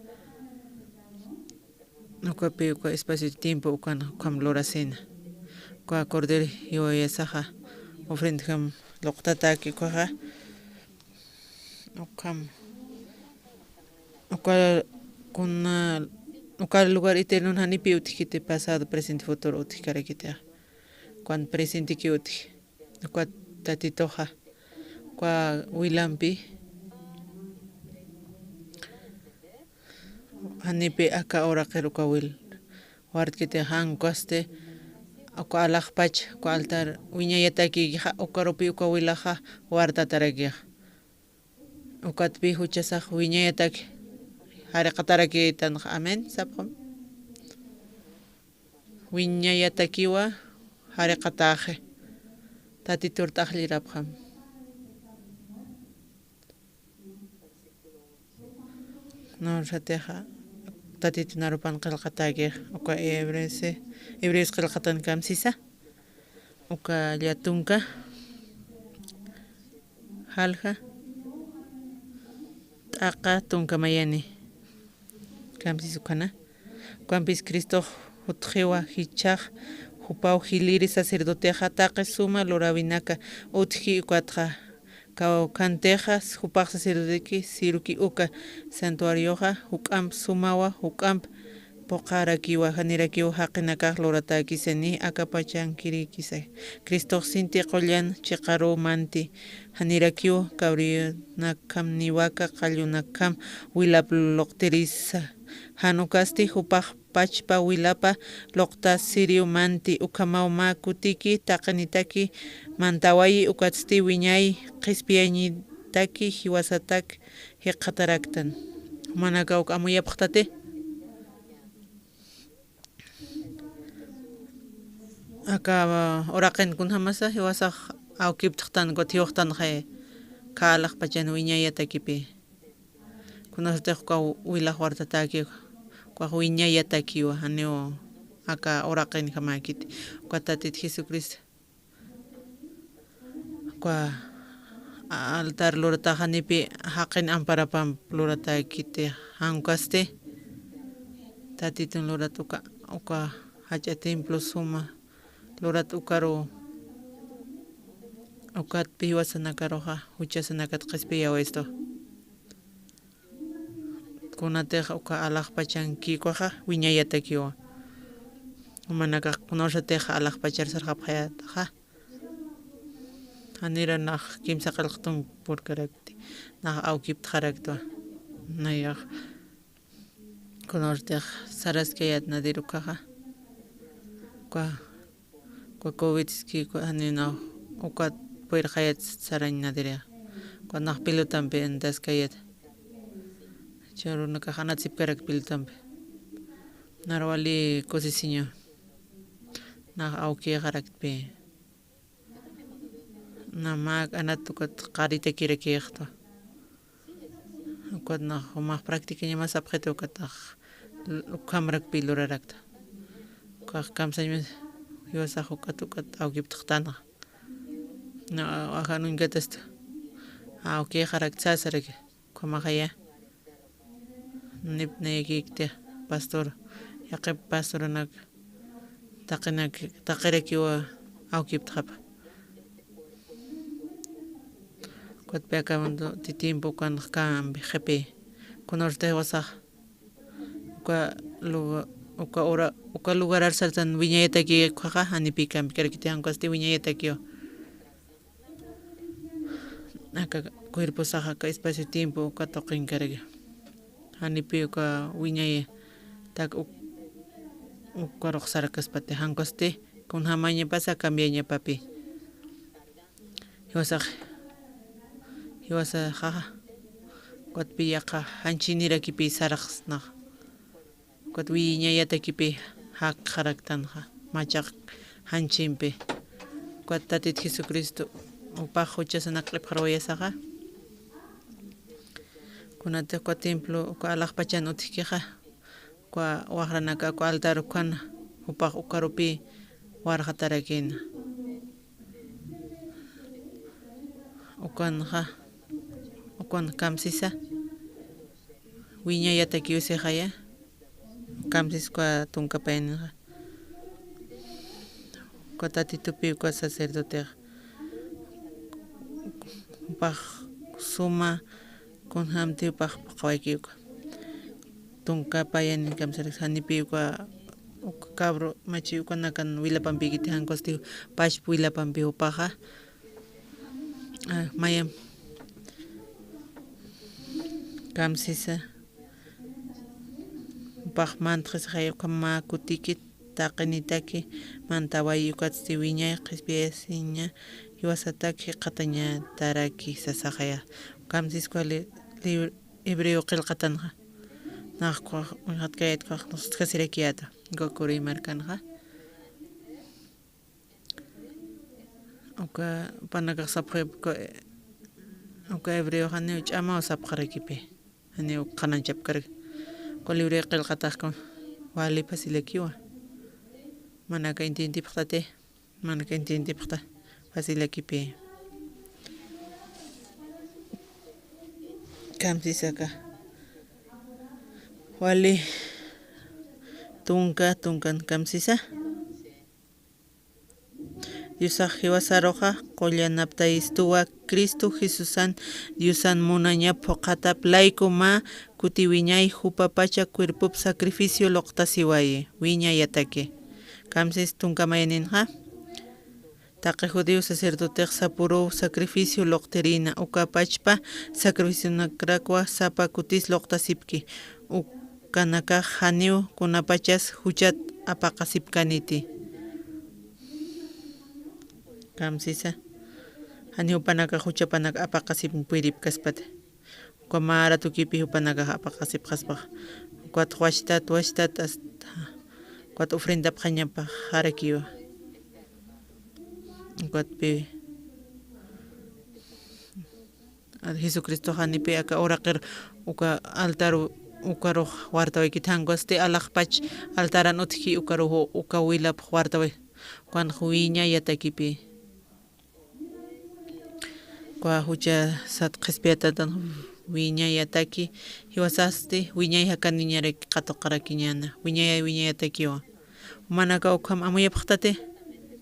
Ukapi uka espacio de tiempo ukan, ukham lurasina. Uka cordero jiwayasaxa. Ofrendjam luqtatäki ukaxa. Ukham. Uka kuna, uka lugar eternon janipi utjkiti pasado, presente, futuro utjkarakiti. Ukan presenteki utji. Uka Tatituxa. Uka wilampi. Janipi aka uraqir uka wil. Wartkiti jankasti. Uka alaxpach, uka altar. Wiñayatakixa, ukarupi uka wilaxa. Wartatarakixa. Ukatpi juchasax wiñayatak jariqatarakitanx. Amén, sapxam. Wiñayatakiwa jariqataxi. Tatitur t'aqllirapxam. Nursatixa, Tatitu narupan qillqatäkix, uka Hebreos, Hebreos qillqatan kamsisa. Uka llatunka, jalja, t'aqa tunka mayani. Kamsis ukhana. Ukampis Cristox jutxiwa jichhax, jupaw jiliri sacerdotexa taqi suma luräwinaka utji ukatxa. Kawkhantixa jupax sacerdoteki sirwki uka santuarioxa juk'amp sumawa, juk'amp phuqharakiwa, janirakiw jaqinakax luratäkisa ni akapachankirikisa. Cristox sinti qullan chiqaruw manti, janirakiw cabrionakham niwaka qallunakham wilap luqtirisa. Jan ukasti jupax pachpa wilapa luqtasiriw manti, ukhamaw mä kutiki taqinitaki mantawayi, ukatsti wiñay qhispiyañitaki jiwasatak jikxataraktan. Jumanakaw uk amuyapxtati. Aka uraqin kunjamasa jiwasax awkiptxtan, kutiwxtanxay, khä alaxpachan wiñayatakipi. Kunasatix uka wilax wartatäki, ukax wiñayatakiwa, janiw aka uraqinjamäkiti. Uka Tatit Jesucristo, uka altar luratax janipi jaqin amparapamp luratäkiti, jan ukasti Tatitun lurat uka, uka jach'a templo suma lurat ukaru, ukatpi jiwasanakaruxa juchasanakat qhispiyäwistu. Kunatix uka alaxpachankïkwaxa wiñayatakiwa. Jumanakax kunasatix alaxpachar sarxapxayätaxa, janir nax kimsa qillqtun purkarakti, nax awkiptxaraktwa. Nayax kunasatix saraskayät nadir ukaxa, uka, uka covidski, uka janinax ukat puyrxayät sarañ nadirixa. Uka nax pelotampi antaskayät. Churunakax anatsipkarak pelotampi. Nar wali kusisiñu. Nax awkixaraktpi. Na mä anat ukat qaritakirakïxtwa. Ukat nax jumax practicañama sapxita, ukatax ukhamrakpi lurarakta. Ukax kamsañma, jiwasax ukat, ukat awkiptxtanxa. Na, ajan uñkatasta. Awkixarakta sasaraki. Ukhamaxaya. Nip nayakïkti pastor, yaqhip pastoranak taqinak, taqirakiwa awkiptxapa. Ukatpi aka mundo ti tiempo ukanx kampi qhipi. Kunasatix jiwasax uka luga-, uka ura, uka lugarar sartan wiñayataki ukhaxa, janipi kampi karakiti, jan ukasti wiñayatakiwa. Aka cuerposaxa aka espacio tiempo uka tuqinkaraki. Janipi uka wiñay tak uk-, ukarux sarkaspati, jan ukasti kunjamañapasa cambiañapapi. Jiwasax, jiwasaxaxa, ukatpi yaqha janchinirakipi sarxsnax. Ukat wiñayatakipi jakxaraktanxa, machaq janchimpi. Ukat Tatit Jesucristo jupax juchasanak q'ipxaruwayasaxa. Kunatix uka templo, uka alaxpachan utjkixa, uka waxranaka, uka altar ukhana, jupax ukarupi warxatarakïna. Ukanxa, ukan kamsisa wiñayatakiw sixaya, kamsis uka tunka payaninxa. Uka Tatitupi uka sacerdotex jupax suma kunjamti jupax paqawayki uka. Tunka payanin kamsaraki, janipi uka, uka cabro machi ukanakan wilapampïkiti, jan ukasti pachpa wilapampi jupaxa. Ah, mayam kamsisa jupax mantxisxay, ukham mä kutiki taqinitaki mantawayi, ukatsti wiñay qhispiyasiña jiwasatak jikxatañataraki sasaxaya. Kamsis uka li-, li-, hebreo qillqatanxa. Nax ukax uñjatkayät, ukax nustkasirakiyäta uka Corí markanxa. Uka panakax sapxi, uka, uka hebreoxa janiw ch'amaw sapxarakipi. Janiw qhananchapkaraki. Uka libre qillqatax kun wali fácilakiwa. Manaka entiendipxtati, manaka entiendipxta fácilakipi. Kamsisaka wali tunka, tunkan kamsisa. Diosax jiwasaruxa qullanaptayistuwa, Cristo Jesusan Diosan munaña phuqhatap layku mä kutiwiñay jupapacha cuerpop sacrificio luqtasiwayi, wiñayataki. Kamsis tunka mayaninxa. Taqi judío sacerdotex sapüruw sacrificio luqtirïna, uka pachpa sacrificionakrakwa sapa kutis luqtasipki. Ukanakax janiw kunapachas juchat apaqasipkaniti. Kamsisa. Janiw jupanakax juchapanak apaqasipn puyripkaspati. Uka mä ratukipi jupanakax apaqasipxaspax. Ukat wachtat, wachtat, hasta ukat ofrendapxañapaxarakiwa. Ukatpi Jesucristo janipi aka uraqir uka altar ukarux wartawayki thankwasti alaxpach altaran utjki ukaruxu uka wilapx wartaway. Juanx wiñayatakipi. Uka jucha sat qhispiyatatan wiñayataki, jiwasasti wiñay jakaniñaraki qatuqarakiñana, wiñay wiñayatakiwa. Jumanaka ukham amuyapxtati,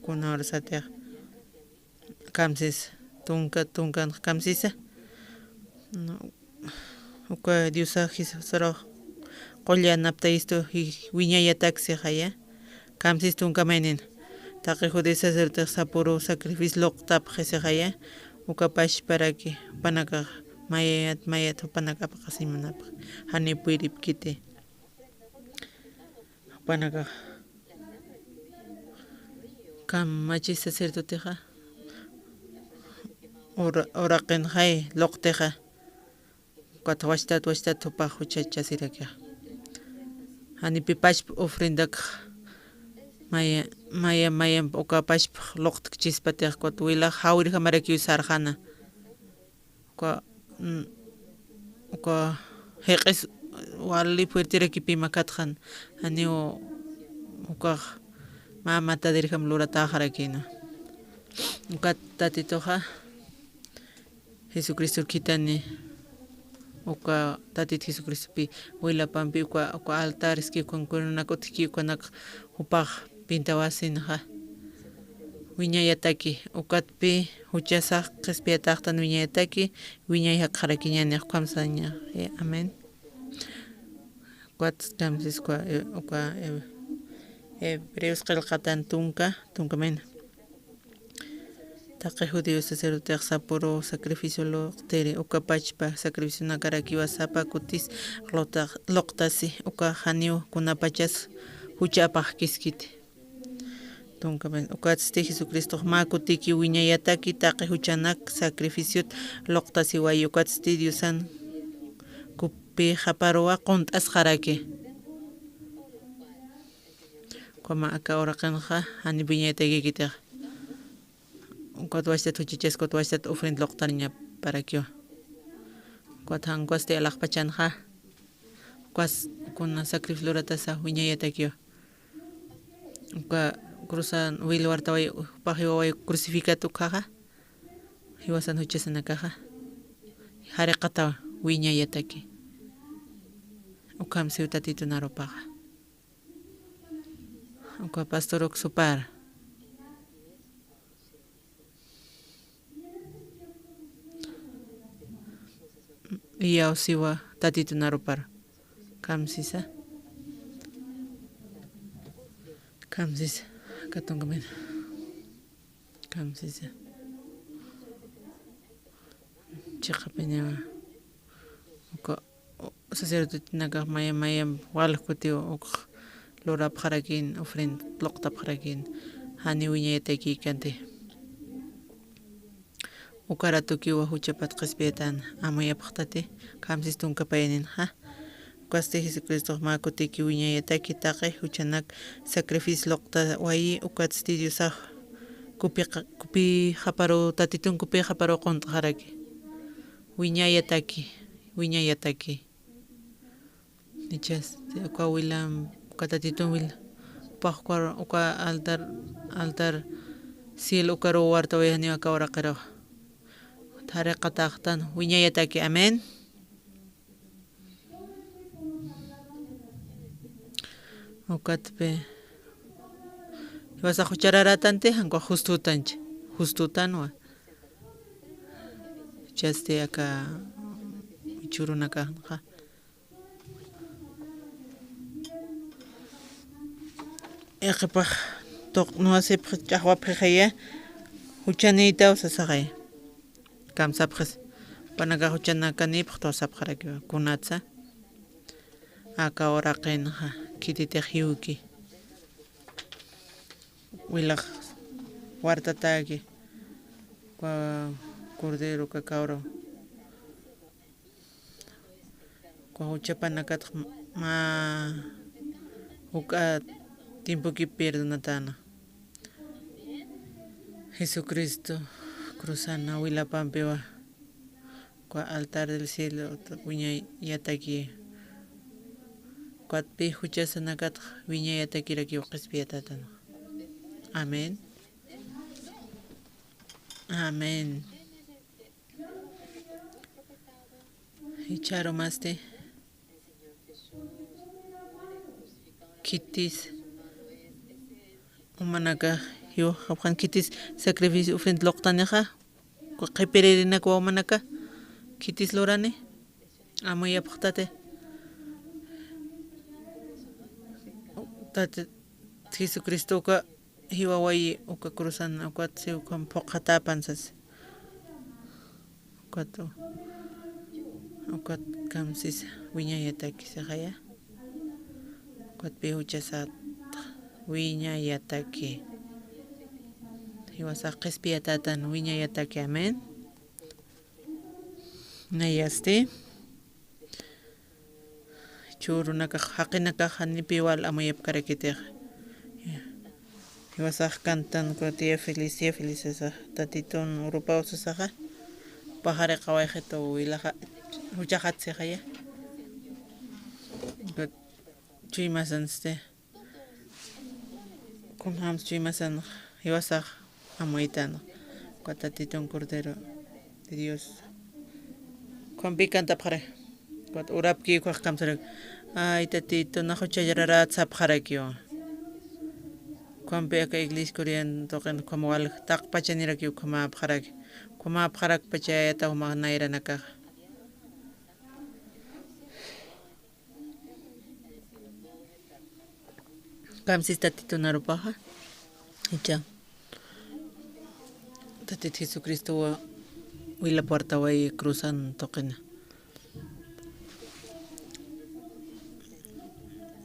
kuna urasatix. Kamsis, tunka, tunkan kamsisa. No, uka Diosa Jesusaraw qullanaptayistu wiñayataksixaya. Kamsis tunka maynin. Taqi judío sacerdotex sapuru sacrificio luqtapxisixaya. Uka pachparaki, jupanakax mayat, mayat jupanakapaqasimanapx. Jani puyripkiti. Jupanakax. Kamachis sacerdotexa. Ura-, uraqinxay luqtixa. Ukat wachtat, wachtat jupax juchachasirakixa. Janipi pachpa ofrendakxa. Maya, maya, maya, uka pachpa luqtkchispatix, ukat wilax jawirjamarakiw sarxana. Uka, mm, uka jiq'is wali fuerterakipima katxan, janiw ukax mä matadirjam luratäxarakïna. Ukat Tatituxa Jesucristor khithani, uka Tatit Jesucristopi wilapampi uka, uka altareski ukan kurunak utjki ukanak jupax pintawasinxa. Wiñayataki, ukatpi juchasax qhispiyatäxtan wiñayataki, wiñay jakxarakiñanix ukham saña. Eh, amén. Ukat kamsis uka, eh, uka, eh, Hebreos qillqatan tunka, tunka mayna. Taqi judío sacerdotex sapuru sacrificio luqtiri, uka pachpa sacrificionakarakiwa sapa kutis luqta-, luqtasi, uka janiw kunapachas jucha apaxkiskiti. Tunka mayna, ukatsti Jesucristox mä kutiki wiñayataki taqi juchanak sacrificiot luqtasiwayi, ukatsti Diosan kupi qhaparuwa qunt'asxaraki. Ukama aka uraqinxa, jani wiñayataykikitixa. Ukat wachtat juchachas, ukat wachtat ofrenda luqtariñaparakiwa. Ukat jankwasti alaxpachanxa. Ukas kuna sacrificio luratasa wiñayatakiwa. Uka cruzan wil wartaway, jupax jiwaway crucificat ukhaxa. Jiwasan juchasanakaxa. Jariqatawa wiñayataki. Ukham siw Tatitun arupaxa. Uka pastor uk supar. Iyawsiwa Tatitun arupar. Kamsisa. Kamsisa. Katunkamin. Kamsisa. Chiqapiñawa. Uka, u-, sacerdotenakax maya, maya, wal kutiw ukx lurapxarakin, ofrenda luqtapxarakin, jani wiñayatakikanti. Uka ratukiwa juchapat qhispiyatan amuyapxtati, kamsis tunka payninxa. Ukasti Jesucristox mä kutiki wiñayataki taqi juchanak sacrificio luqtawayi, ukatsti Diosax kupi qa-, kupi qhaparu, Tatitun kupi qhaparu qunt'xaraki. Wiñayataki, wiñayataki. Nichasti uka wilam, uka Tatitun wila. Upax uka, uka altar, altar cielo ukaru wartawayaniw aka uraqiruxa. Tharaqataxtan wiñayataki. Amén. Ukatpi. Jiwasax juchararatanti, jankuxa justutanchi. Justutanwa. Chasti aka churunakaxa. Iqipax tuqnuwasipx ch'axwapxixaya, juchanïtaw sasaxaya. Kamsapxis. Panakax juchanakanïpx tuwasapxarakiwa. Kunatsa. Aka uraqinxa khititix jiwki. Wilax wartataki. Uka cordero, uka cabro. Uka juchapanakatx mä juk'a tiempoki perdonatäna. Jesucristo cruzana wilapampiwa Ukwa altar del cielo wiñayataki. Ukat pï juchasanakatx wiñayatakirakiw qhispiyatätanxa. Amén. Amén. Jichhärumasti khitis umanaka, jiwxapxan khitis sacrificio ofrenda luqtanixa, qhipiririnakwa umanaka, khitis lurani, amuyapxtati. Tati Jesucristo uka jiwawayi uka cruzan, ukat si ukham phuqhatäpan sas. Ukat, ukat kamsis wiñayataki sixaya. Ukat pï juchasat wiñayataki. Jiwasax qhispiyatätan wiñayataki. Amén. Nayasti. Jichhürunakax, jaqinakax janipiw wal amuyapkarakitix. Jiwasax cantan, uka Día feliz, día feliz sasax, Tatitun urupaw sasaxa, paxariqawayxitu wilaxa, juchaxat sixaya. Ukat chuymasansti. Kunjams chuymasan jiwasax amuytan, uka Tatitun Cordero de Dios. Ukhampi cantapxari. Ukat urapki ukax kamsarak. Ay, Tatitun, nax juchallarat sapxarakiw. Ukhampi aka iglesia Corean tuqin ukham walja taqpachanirakiw ukhamäpxaraki. Ukhamäpxarakpacha yata juma nayranakaxa. Kamsis Tatitun arupaxa. Jichha. Tatit Jesucristo wa-, wila puertawayi cruzan tuqina.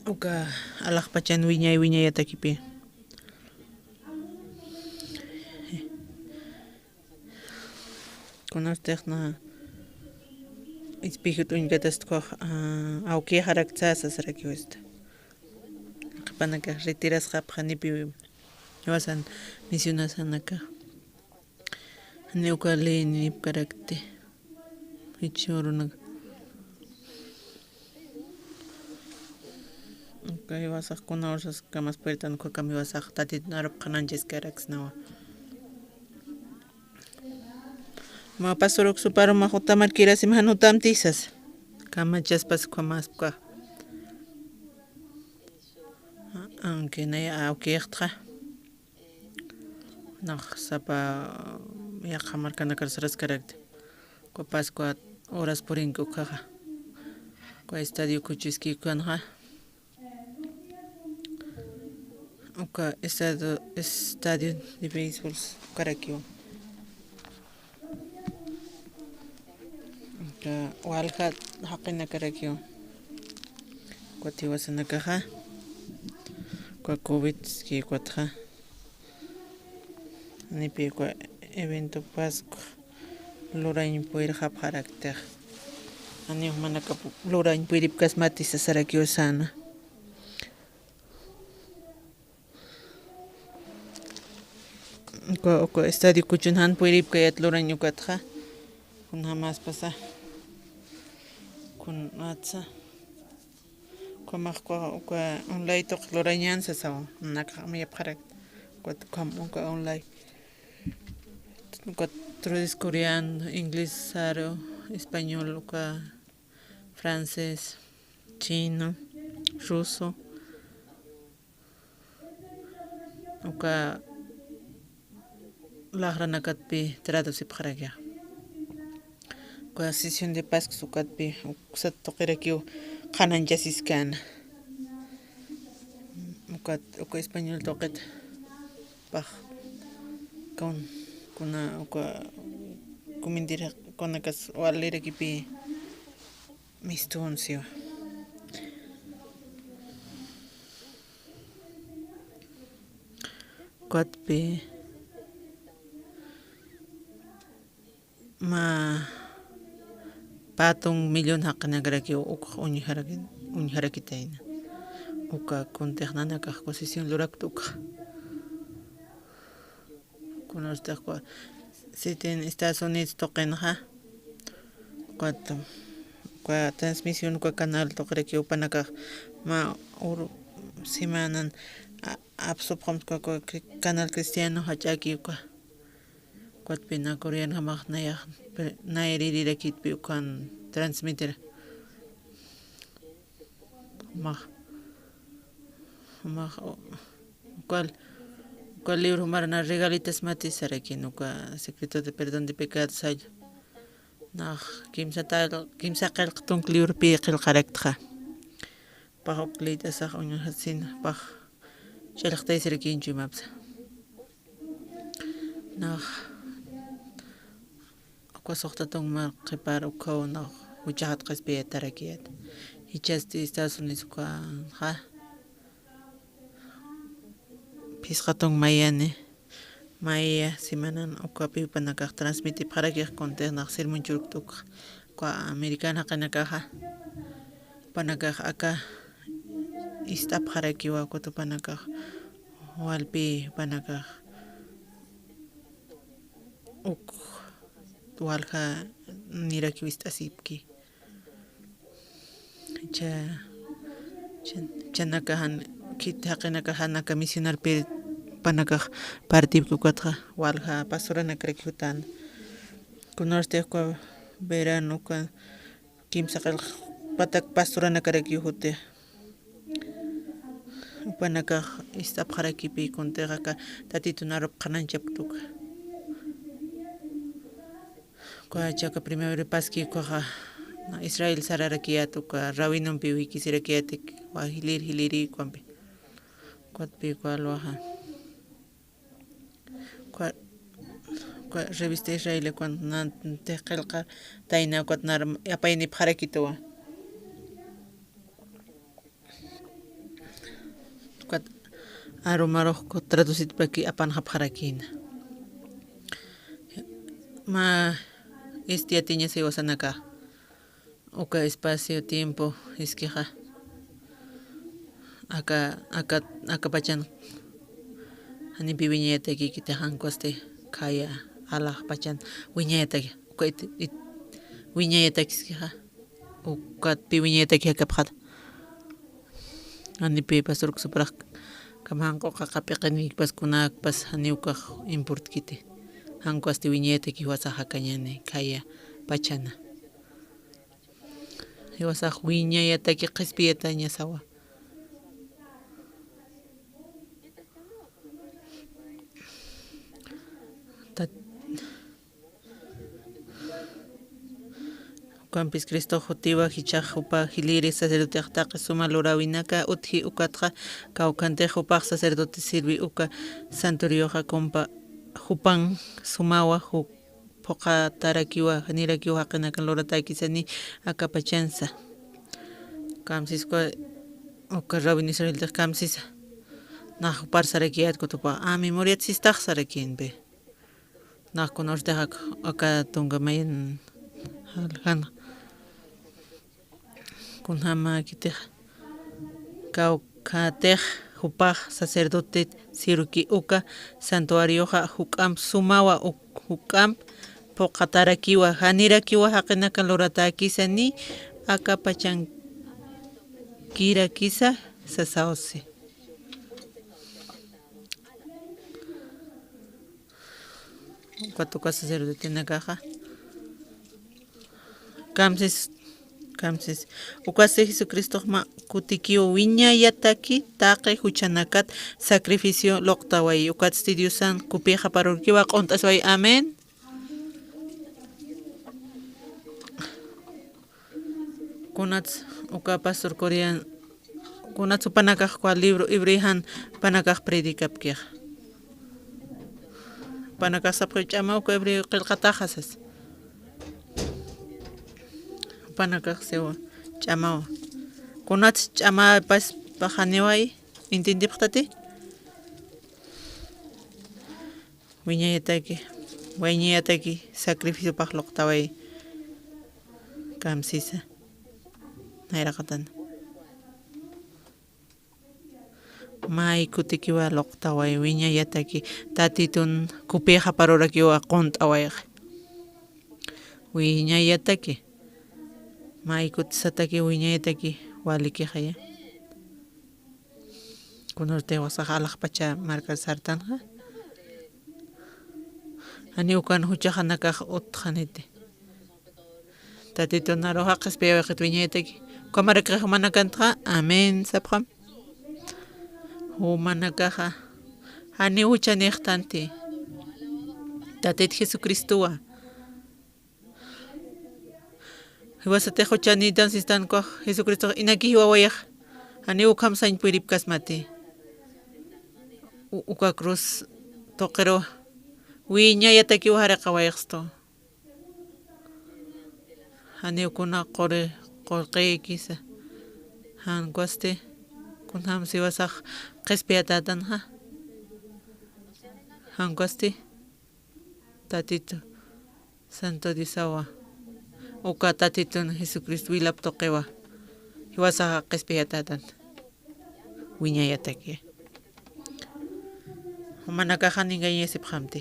Uka alaxpachan wiñay wiñayatakipi. Kunastix na espejot uñkatast ukax, ah, awkixarakta sasarakiw asta. Qhipanakax retirasxapxanipiw jiwasan misionasanakax. Janiw uka leenipkarakti. Jichhürunaka. Uka jiwasax kuna ursaskamas puertan ukhakam jiwasax Tatitun arup qhanañchaskaraksnawa. Mä pastor uksuparu mä jutamar kirasimax jan jutamti sas. Kamachaspas ukhamäspka. Aunque nay awkixtxa. Nax sapa yaqha markanakar saraskarakti. Uka Pascua horas purinki ukhaxa. Uka estadio kuchuski ukanxa. Uka estadio, estadio de béisbol ukarakiw. Uka walja jaqinakarakiw. Ukat jiwasanakaxa. Uka covid ki ukatxa. Janipi uka evento Pascua lurañ puyrxapxaraktix. Janiw jumanakap lurañ puyripkasmati sasarakiw säna. Uka, uka estadio kuchun jan puyripkayät lurañ ukatxa. Kunjamäspasa. Kunatsa. Ukhamax uka, uka online tuq lurañän sasaw, nakax amuyapxarak. Ukat ukham uka online. Ukat tres coreano, inglés saru, español, uka francés, chino, ruso. Uka laxranakatpi traducipxarakixa. Uka sesión de Pascua ukatpi uksat tuqirakiw qhanañchasiskäna. Ukat uka español tuqit pax kun, kuna uka kumindiri kunakas walirakipi mistunsiwa. Ukatpi mä patun millón jaqinakarakiw ukx uñjaraki-, uñjarakitayna. Uka kuntix nanakax uka sesión lurakta ukxa. Kunastix uka sitin Estados Unidos tuqinxa, Ukat, uka transmisión, uka canal tuqirakiw jupanakax mä uru semanan a-, apsupxam uka, uka cri-, canal cristiano jach'aki uka. Ukatpï na coreanjamax nayax, pe-, nayaririrakitpï ukan transmitira. Jumax, jumax, u-, uka, uka libro jumar na regalitas mati sarakïn, uka secreto de perdón de pecado salla. Nax kimsa tal, kimsa qillq tunka libropï qillqaraktxa. Pax uk liyt'asax uñjasin, pax ch'allxtaysirakïn chuymapsa. Nax uka suxta tunka mä qhipar ukhaw nax juchaxat qhispiyatarakiyät. Jichhasti Estados Unidos ukanxa phisqa tunka mayani, maya semanan ukapi jupanakax transmitipxarakix, kuntix nax sirmunchurkt ukxa, uka americana jaqinakaxa, jupanakax aka ist'apxarakiwa, ukat jupanakax walpi jupanakax uk walja nirakiw ist'asipki. Cha, cha, chanakaxan, khit jaqinakaxan aka misionarpï jupanakax partipki, ukatxa walja pastoranakaraki jutän. Kunarstix uka verano uka kimsa qillq patak pastoranakaraki jutix. Jupanakax ist'apxarakipï, kuntix aka Tatitun arup qhananchapkta uka. Uka chaka Primavera Pascua ukaxa, na Israel sararakiyät uka rabinompi wikisirakiyätaki, wa jilïr jilïri ukampi. Ukatpï uka alwaxa. Uka, uka revista Israel ukan nantix qillqatayna, ukat nar apaynipxarakituwa. Ukat arumarux traducitpaki apanxapxarakïna. Mä isti yatiñas jiwasanaka. Uka espacio tiempo iskixa. Aka, aka, aka pachan janipï wiñayatakïkiti, jan ukwasti khaya alax pachan wiñayataki, uka it, it, wiñayatakiskixa. Ukatpï wiñayataki jakapxata. Janipï pastor Kusuparax kamxanq'u qaqap'iqinïkpas kunäkpas janiw ukax importkiti. Jan ukwasti wiñayataki jiwasax jakañäni khaya pachana. Jiwasax wiñayataki qhispiyatañasawa. Tat-, Ukampis Cristox jutiwa, jichhax jupa jilïri sacerdotex taqi suma luräwinaka utji, ukatxa kawkhantix jupax sacerdote sirvi uka santuarioxa kumpa jupan sumawa ju-, phuqatarakiwa, janirakiw jaqinakan luratäkisani aka pachansa. Kamsis uka, uka rabino Israeltix kamsisa. Nax jupar sarakiyät ukat jupax, a memoriat sistax sarakïnpi. Nax kunarstix aka tunka mayan jaljan. Kunjamäkitix kawkhatix jupax sacerdotet sirvki uka santuarioxa juk'amp sumawa uk-, juk'amp phuqatarakiwa, janirakiwa jaqinaka luratäkisani aka pachankirakisa sasawsi. Ukat uka sacerdotenakaxa. Kamsis, kamsis. Ukatsti Jesucristox mä kutikiw wiñayataki taqi juchanakat sacrificio luqtaway. Ukatsti Diosan kupïxaparurkiwa q'unt'asway. Amén. Kunats uka pastor Corean, kunats jupanakax uka libro hebreo jan jupanakax predicapkixa. Jupanakax sapxiw ch'amaw uka hebreo qillqataxa sas. Jupanakax siwa ch'amaw. Kunats ch'amapas paxaniway, entiendipxtati? Wiñayataki, wiñayataki sacrificiopax luqtaway. Kamsisa. Nayraqatan. May kutikiwa luqtaway, wiñayataki Tatitun kupïxaparurakiwa q'unt'awayxa. Wiñayataki. Maykut sataki wiñayataki walikixaya. Kunurti wasax alaxpacha markar sartanxa. Jani ukan juchaxanakax utxaniti. Tatitun aruxa qhispiyawayxit wiñayataki. Ukhamarakix jumanakantxa amén sapxam. Jumanakaxa janiw juchanïxtanti. Tatit Jesucristowa. Jiwasatix juchanïtan sistan ukax Jesucristox inaki jiwawayax. Janiw ukham sañ puyripkasmati. U-, uka cruz tuqiruw wiñayatakiw jariqawayxstu. Janiw kuna quri qullqïkisa. Jan ukwasti kunjam siwasax qhispiyatätanxa. Jan ukwasti Tatitu Santo Diosawa. Uka Tatitun Jesucristo wilap tuqiwa. Jiwasaxa qhispiyatätan. Wiñayataki. Jumanakaxa ningañasipxamti.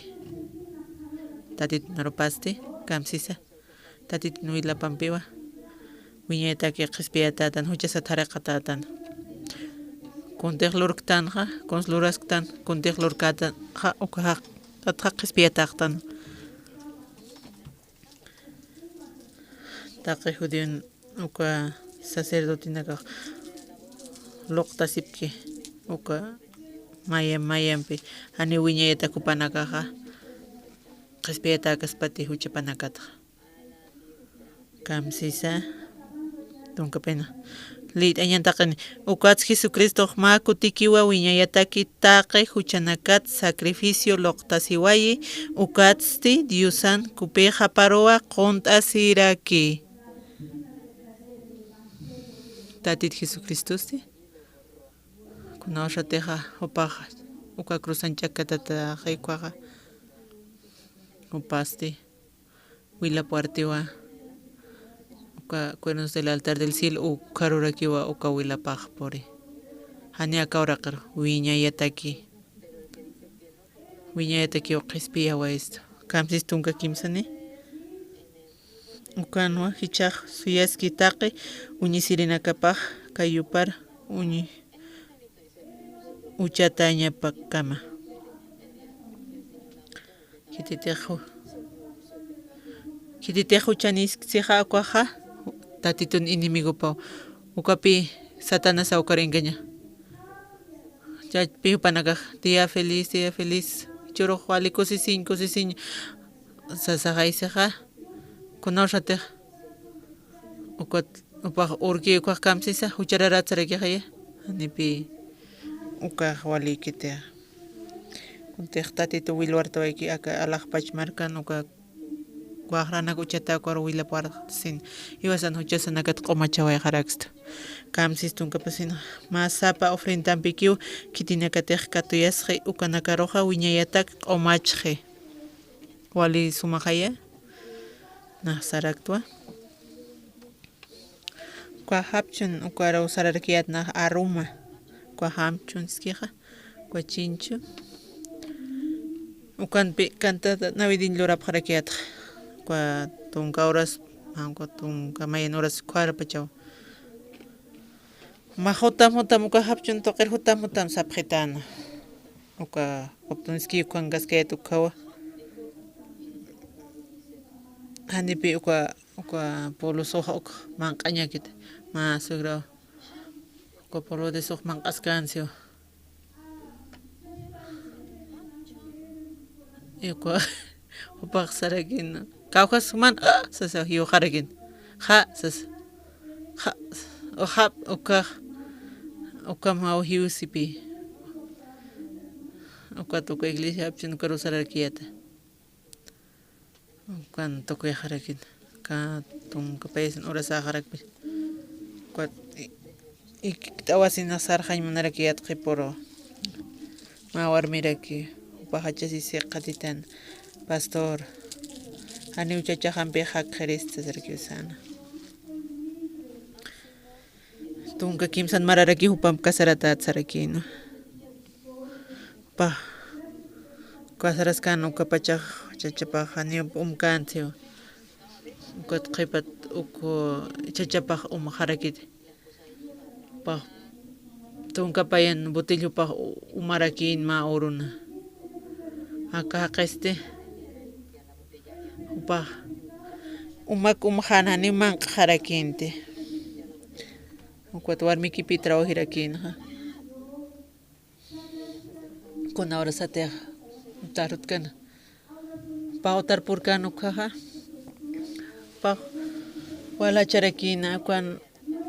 Tatitun arupasti, kamsisa. Tatitun wilapampiwa. Wiñayataki qhispiyatätan, juchasat jariqatätan. Kuntix lurktanxa, kuns lurasktan, kuntix lurkätanxa, ukaxa, tatxa qhispiyatäxtan. Taqi judíon uka sacerdotenakax luqtasipki uka mayam mayampi janiw wiñayatak jupanakaxa qhispiyatäkaspati juchapanakatxa. Kamsisa, tunkapina. Liyt'añan taqini. Ukats Jesucristox mä kutikiwa wiñayataki taqi juchanakat sacrificio luqtasiwayi, ukatsti Diosan kupixaparuwa qunt'asiraki. Tatit Jesucristosti, kunawsatixa jupax uka cruzan ch'akatata xiwkwaxa, jupasti wilapwartiwa, uka cuernos del altar del cielo, ukharurakiwa uka wilapax puri. Jani aka uraqir, wiñayataki. Wiñayatakiw qhispiyawayistu. Kamsis tunka kimsani. Ukanwa jichhax suyaski taqi uñisirinakapax kayupar uñi-, uchatañapakama. Khititix ju-, khititix juchanisksixa ukaxa, Tatitun enemigopaw. Ukapi Satanasa ukarinkaña. Chaypi jupanakax, día feliz, día feliz. Jichhürux wali kusisiñ, kusisiñ sasaxaysixa. Kunawsatix ukat, upax urki ukax kamsisa, juchararat sarakixaya. Janipi ukax walikitixa. Kuntix Tatitu wilwartawayki aka alaxpach markan uka waxranak uchatäkwaru wilapwarsin, jiwasan juchasanakat q'umachawayxarakstu. Kamsis tunkapasin, mä sapa ofrendampikiw khitinakatix katuyasxi, ukanakaruxa wiñayatak q'umachxi. Wali sumaxaya, nax saraktwa. Uka japchun, ukaruw sararkiyät nax aruma. Uka japchun iskixa, uka chinchu. Ukanpi cantata navideño lurapxarakiyätxa. Uka tunka horas, uka tunka mayan horas ukharpachaw. Mä jutam jutam uka japchun tuqir jutam jutam sapxitäna. Uka, uka tunski ukankaskayät ukhawa. Janipi uka, uka polo suxa uk manq'añakit. Mä suegra uka polo de sux manq'askansiw. Uka jupax sarakin, kawkhas juman, sasa, jiwxarakin. Ja, sasa. Ja, o jap, ukax, ukamaw jiwsipi. Ukat uka iglesia japchun ukaruw sararkiyäta. Ukan tukuyxarakin. Ka tunka paysin urasäxarakpi. Ukat i-, ikikt'awasinax sarxañ munarakiyät qhipüru. Mä warmiraki, jupax jachasisi qhatitan, pastor, janiw chachaxampi jakxirista sarakiw säna. Tunka kimsan mararaki jupamp casaratäta sarakïna. Jupax casaraskäna ukapachax chachapax janiw p'umkänsiw. Ukat qhipat uk chachapax umxarakiti. Jupax tunka payan botellopax u-, umarakïn mä uruna. Aka jaqisti jupax umak umxän janiw manq'xarakïnti. Ukat warmikipi trabajirakïnxa. Kuna urasatix utar jutkana. Jupax utar purkän ukhaxa. Jupax walacharakïna, ukan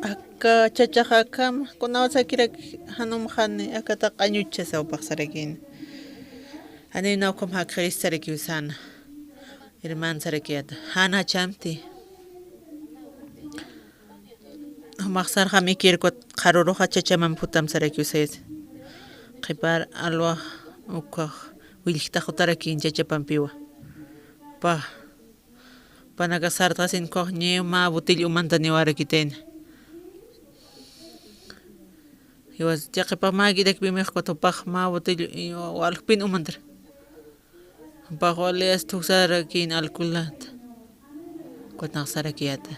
aka chachaxa akham, kuna urasakirak jan umxani, aka taqi añuchasa jupax sarakïna. Janiw na ukham jakxiristarakiw säna. Hermano sarakiyäta. Jan jachamti. Jumax sarxam ikir ukat qharüruxa chachamamp jutam sarakiw sayasa. Qhipar alwax ukhax willjtax jutarakïn chachapampiwa. Jupax, jupanakax sartxasin ukkhax ñiw mä botello umantaniw arakitayna. Jiwas, yaqhipax mä kitakpimix ukat jupax mä botello, i, waljpin umantar. Jupax wali as thuksarakïn alcoholat. Ukat nax sarakiyäta.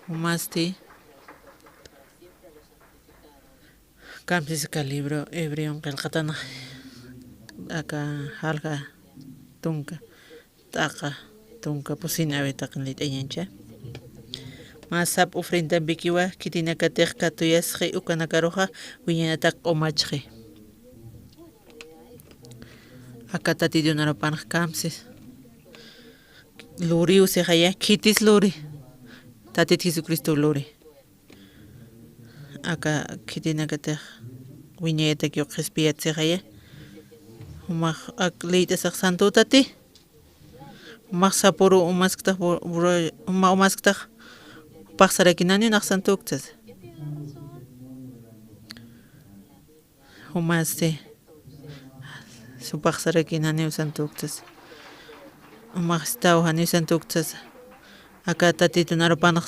Jumasti. Kamsis aka libro Hebreon qillqatanxa, aka jalja tunka, t'aqa tunka pusin awitaqin lit'añancha. Mä sap ofrendampikiwa khitinakatix katuyasxi, ukanakaruxa wiñayatak q'umachxi. Aka Tatitu narupanx kamsis. Luriw sixaya, khitis luri. Tatit Jesucristo luri. Aka khitinakatix wiñayatakiw qhispiyat sixaya. Jumax ak liyt'asax santutati. Jumax sapüru umasktax bu-, bura-, juma umasktax jupax sarakinaniw nax santuktsasa. Jumasti. Jupax sarakin janiw santuktsasa. Jumax istaw janiw santuktsasa. Aka Tatitu narupanx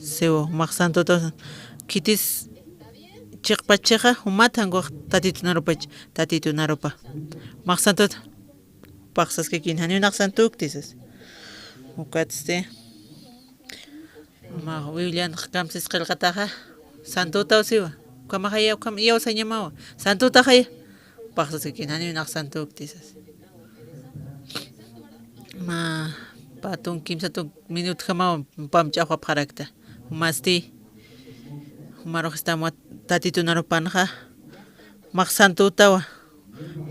siwa, jumax santutaw san-, khitis chiqpachixa, jumat jankuxa Tatitu narupach, Tatitu narupa. Jumax santuta. Jupax saskakïn janiw nax santukti sasa. Ukatsti. Mä Biblianx kamsis qillqataxa, santutaw siwa. Ukhamaxaya, ukham iyawsañamawa. Santutaxaya. Jupax saskakïn janiw nax santukti sasa. Mä pä tunk kimsa tunk minutjamawa, pam ch'axwapxarakta. Jumasti. Jumarux istamwa Tatitu narupanxa. Jumax santutawa.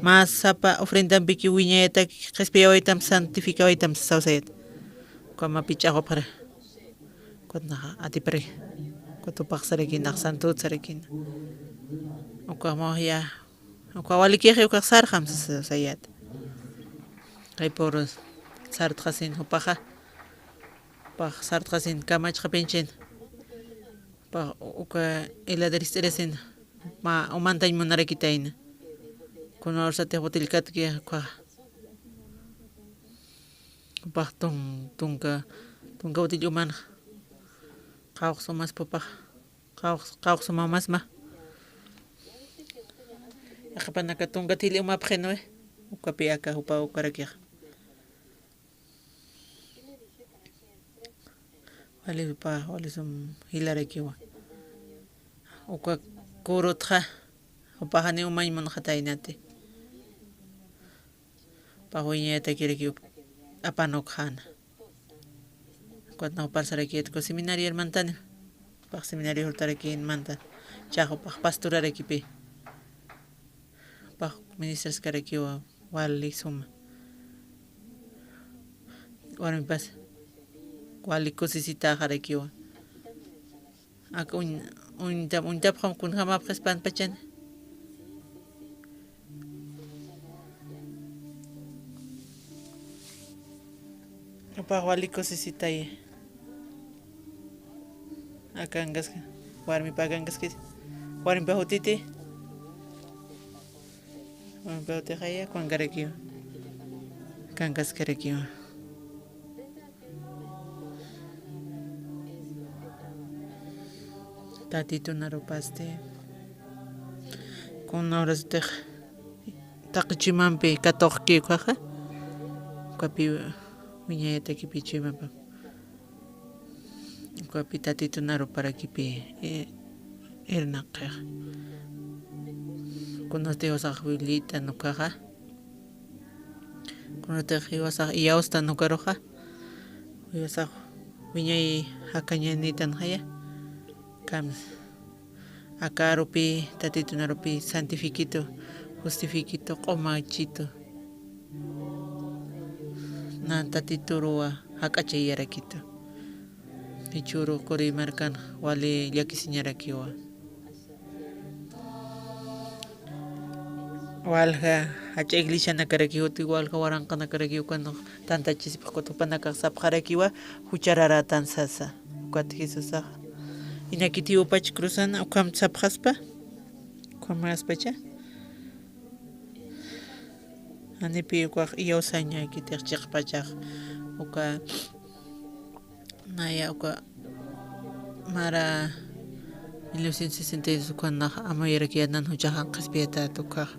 Mä sapa ofrendampikiw wiñayatak qhispiyawaytam, santificawaytam sasaw sayat. Ukhamapi ch'axwapxara. Ukat nax atipari. Ukat jupax sarakin, nax santut sarakin. Ukhamaxya. Ukha walikixi ukax sarxam sasa sayat. Qhipürus sartxasin jupaxa. Jupax sartxasin kamachxapinchin. Jupax uka heladerist'irasina. Mä umantañ munarakitayna. Kuna ursatix botellkatki ukkhaxa. Jupax tun-, tunka, tunka botell umanxa. Qawqs umaspa jupax. Qawqs, qawqs umamasma. Yaqhipanaka tunka thili umapxinwi. Ukapi aka jupa ukarakixa. Wali jupa, wali sum jilarakiwa. Uka kurutxa, jupax janiw umañ munxataynati. Jupax wiñayatakirakiw apanukxäna. Ukat nax jupar sarakiyät uka seminario hermantani. Jupax seminario jutarakïn mantan. Chax jupax pastorarakipi. Jupax ministraskarakiwa wali suma. Warmipas wali kusisitäxarakiwa. Ak uñ-, uñtam-, uñtapxam kunjämapxispan pachan. Jupax wali kusisitay. Akankaska, warmipa akankaskiti. Warmipa jutiti. Warmipa jutixaya, kunkarakiwa. Akankaskarakiwa. Tatitu narupasti. Kuna urasatix taqi chuymanpi katuqki ukhaxa. Ukapi wiñayatakipi chuymapa. Ukapi Tatitun aruparakipi, eh, irnaqix. Kunasti jiwasax willitan ukaxa. Kunatix jiwasax iyawstan ukaruxa. Jiwasax wiñay jakañanitanxaya. Kams. Aka arupi, Tatitun arupi santifikitu, justifikitu, q'umachitu. Nan Tatituruwa jak'achayarakitu. Jichhüru quri markan wali llakisiñarakiwa. Walja jach'a iglesianakarakiw utji, walja waranqanakarakiw ukan tantachisipxkut jupanakax sapxarakiwa, juchararätan sasa. Ukat Jesusaxa. Inakitiw upach cruzan, ukham sapxaspa. Ukhamaspacha. Janipi ukax iyawsañakitix chiqpachax. Uka Naya uka mara mil novecientos sesenta y dos uka nax amuyarakiyanan juchaxan qhispiyatat ukax.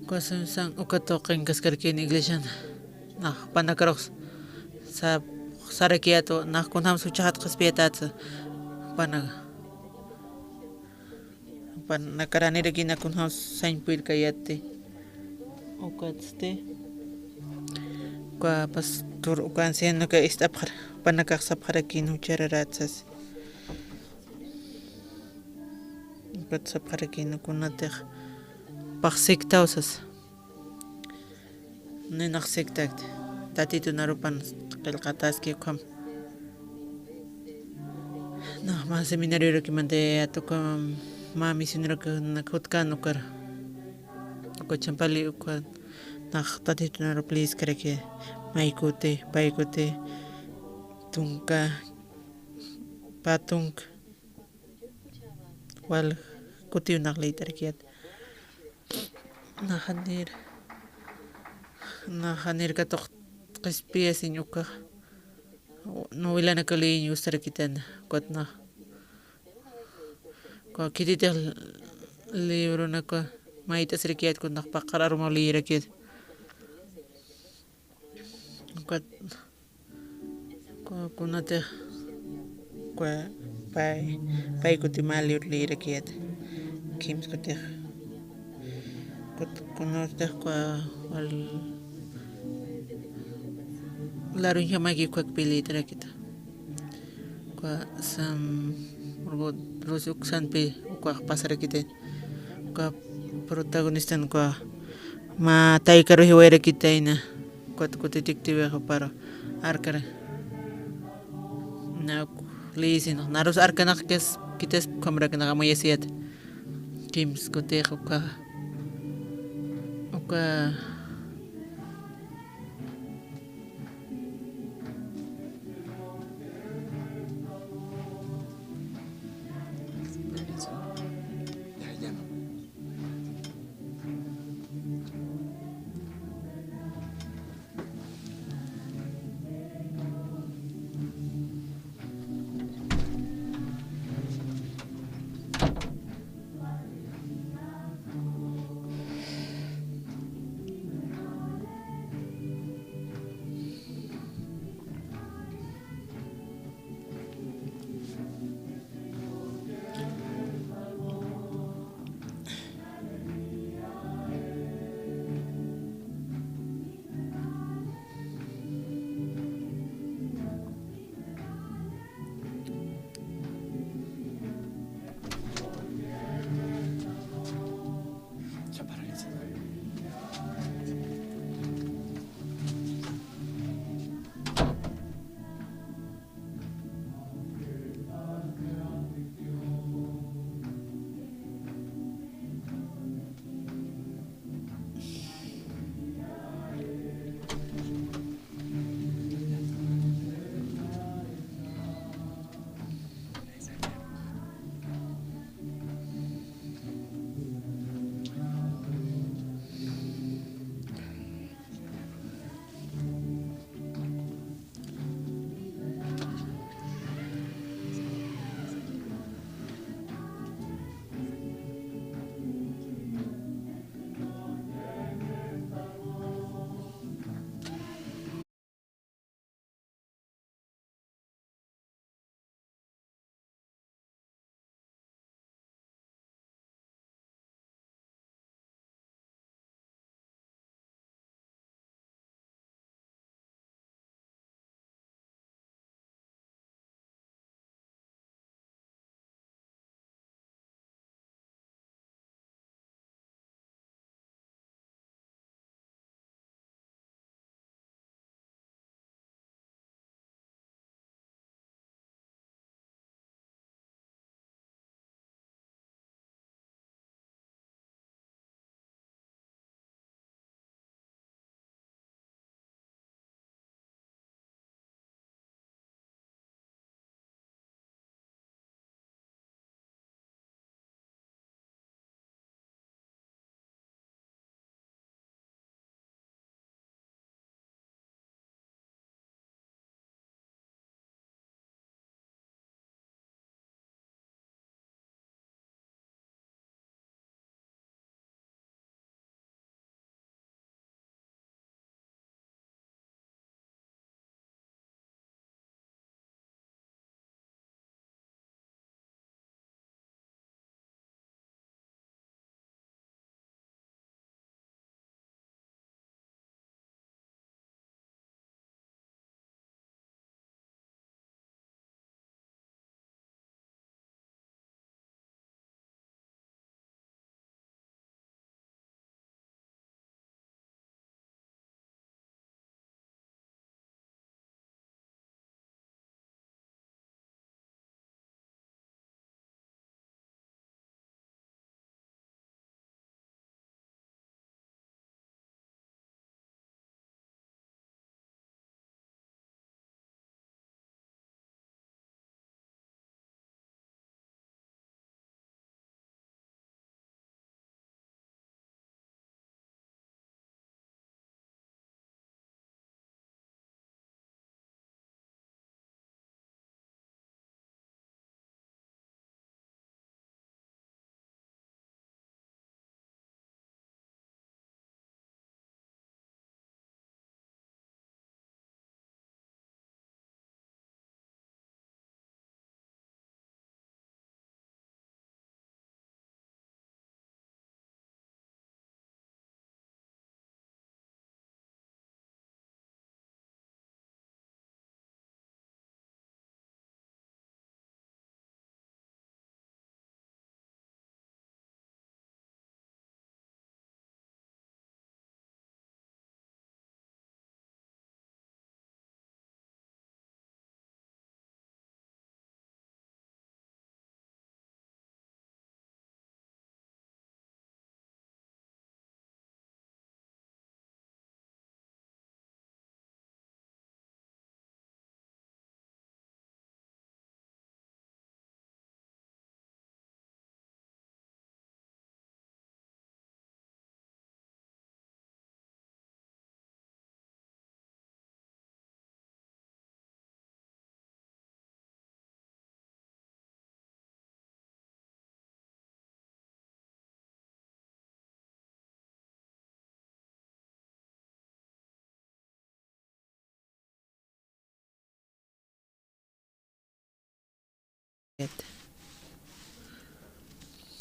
Uka simsan uka tuqin kaskarakin iglesian nax panakarux sa-, sarakiyat nax kunjams juchaxat qhispiyatat pana. Jupanakaranirakinak kunjams sañpuyirkayäti. Ukatsti. Uka pastor, uka ancianoka ist'apxar, jupanakax sapxarakin juchararätsas. Ukat sapxarakin kunatix pax sectaw sas. Ninax sectakt, Tatitun arupan qillqataski ukham. Nax mä seminariorakimantayät ukham, mä misionerokanak jutkan ukar. Uka champali uka nax Tatitun arup lïskaraki, maykuti, paykuti, tunka, pä tunka. Wal kutiw nax lït'arakiyät. Naxanir, naxanir katuq qhispiyasiñ ukax. Novelanaka lïyiñ gustarakitan, ukat nax. Uka khititix libronaka mayt'asirakiyät, ukat nax paqar arumaw lïyirakiyät. Ukat, ku-, kunatix, ku-, pay, pay kuti mä libro lïyirakiyät. Kimskutix. Kut-, kunatix, ku-, wal, laruñjamaki ukhakpi lït'arakita. Uka sam, urgu, rusi uksanpi ukax pasarakita. Uka protagonistan uka mä taykaru jiwayarakitayna, ukat kutitiktiwix juparu arkar. Na uk lïyisin, narus arkanakis kitas, ukhamaraknax amuyasiyät. Kimskutix uka, uka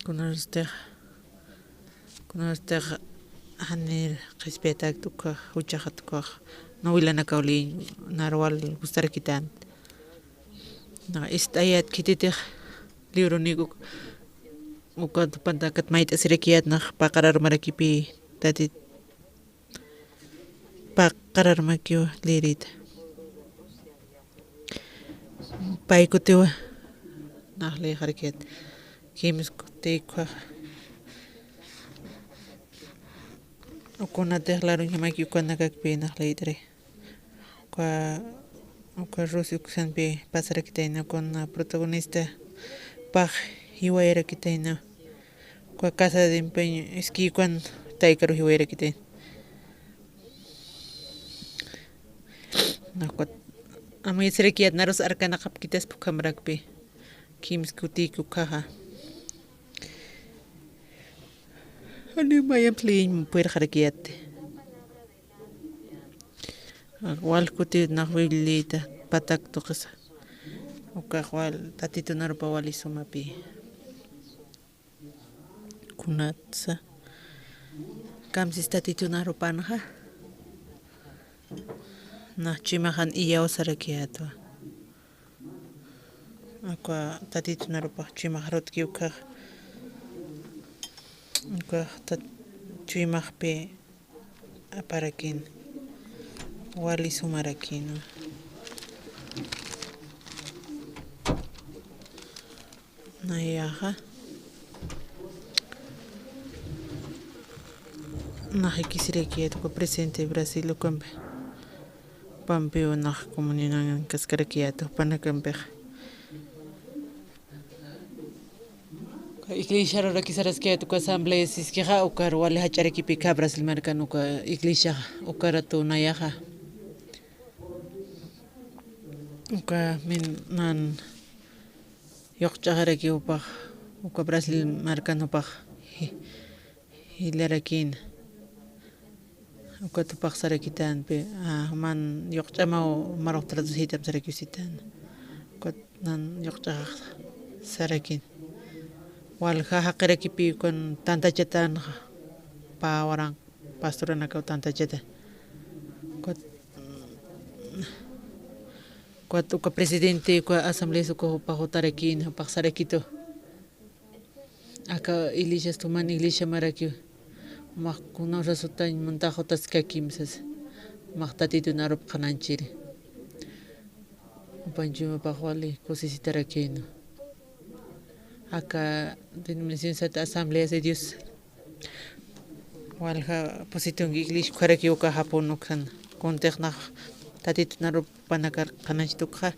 Kunarstix, kunarstix janir qhispiyatäkta uka juchaxat ukax novelanakaw liyïñ, nar wal gustarakitänti. Nax ist'ayät khititix libronik uk, ukat panakat mayt'asirakiyät nax paqararmarakipï Tatit paqararmakiw liyirïta. Pay kutiwa nax liyixarakiyät. Kimsa kutiw ukkhaxa. Ukunatix laruñjamakiw ukanakakpï nax liyit'iri. Uka, uka Rusia uksanpi pasarakitayna, uka protagonista pax jiwayarakitayna. Uka Casa de Empeño, iskiykuwan taykaru jiwayarakitayna. Nax ukat amuyasirakiyät narus arkanakapkitaspa ukhamarakpï. Kimsa kutïki ukkhaxa. Janiw mayamp liyïñ puyirxarakiyäti. Wal kuti nax Bibliayta patak tuqisa. Ukax wal Tatitu narupa wali sumapï. Kunatsa. Kamsis Tatitu narupanxa. Nax chuymaxan iyawsarakiyätwa. Uka Tatitu narupax chuymax arutki ukkhax. Ukax tat, chuymaxpï aparakïn. Wali sumarakïn. Nayaxa. Nax jikisirakiyät uka presidente Brasil ukampi. Pampiw nax comunionan kaskarakiyät jupanakampix. Uka iglesia rurakisaraskayät uka asamblea siskixa, ukar wali jach'arakipï uka Brasil markan uka iglesiaxa, ukaratu nayaxa. Uka min nan yuqch'axaraki jupax, uka Brasil markan jupax ji, jilarakïna. Ukat jupax sarakitänpï, a, man yuqch'amaw marux traducitam sarakiw sitän. Ukat nan yuqch'axax sarakïn. Walja jaqirakipï ukan tantachatänxa, pä waranq pastoranakaw tantachata. Ukat, ukat uka presidente uka asambleas uka jupax jutarakïn, jupax sarakitu. Aka iglesias tuman iglesia marakiw. Max kunawsa sutañ muntax jutaskakïm sasa. Max Tatitu narup qhanañchiri. Jupanchümapax wali kusisitarakïna. Aka denominación sata Asambleas de Dios. Walja pusitunki iglesia ukharaki uka Japón uksan. Kuntix nax Tatitu narup jupanakar qhanañchit ukxa.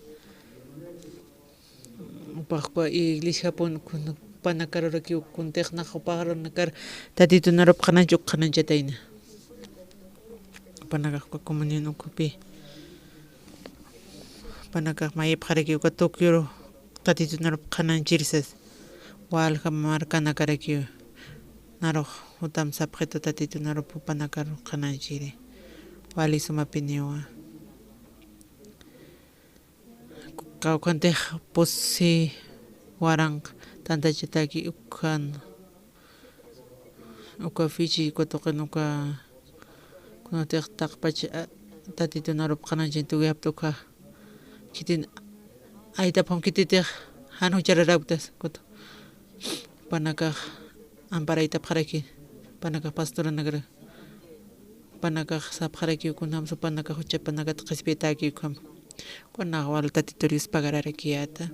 Jupax uka iglesia Japón kun, jupanakarurakiw kuntix nax jupanakar Tatitu narup qhanañch uk qhanañchatayna. Jupanakax uka comunión ukhupi. Jupanakax mayipxarakiw uka Tokioru Tatitu narup qhanañchiri sas. Walja markanakarakiw. Narux jutam sapxitu Tatitu narup jupanakar qhanañchiri. Wali sumapiniwa. Kawkhantix pusi waranq tantachataki ukhan, uka fichi, uka tuqin, uka kunatix taqpach, a, Tatitu narup qhanañchin tukyapta ukha. Khitin aytapxam khititix jan juchararaktas, ukat jupanakax amparaytapxaraki, jupanakax pastoranakar. Jupanakax sapxarakiw kunjams jupanakax juchapanakat qhispiyatäki ukham. Kunax wal Tatitur yuspagararakiyäta.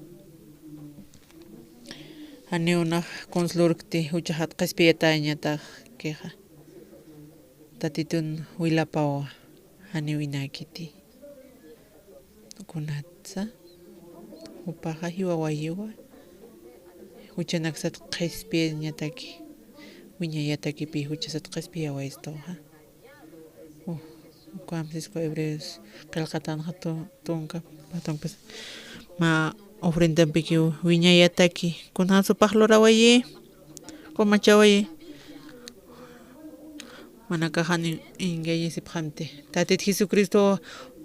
Janiw nax kuns lurkti juchaxat qhispiyatäñatakixa. Tatitun wilapawa, janiw inakiti. Kunatsa, jupaxa jiwa wayiwa, juchanaksat qhispiyañataki, wiñayatakipï juchasat qhispiyawayistuxa. U, ukamsisku Hebreos qillqatanxa tu, tunka, tunkas. Mä ofrendampikiw wiñayataki, kunjams jupax lurawayi, qumachawayi. Manakaxan engañasipxamti. Tatit Jesucristo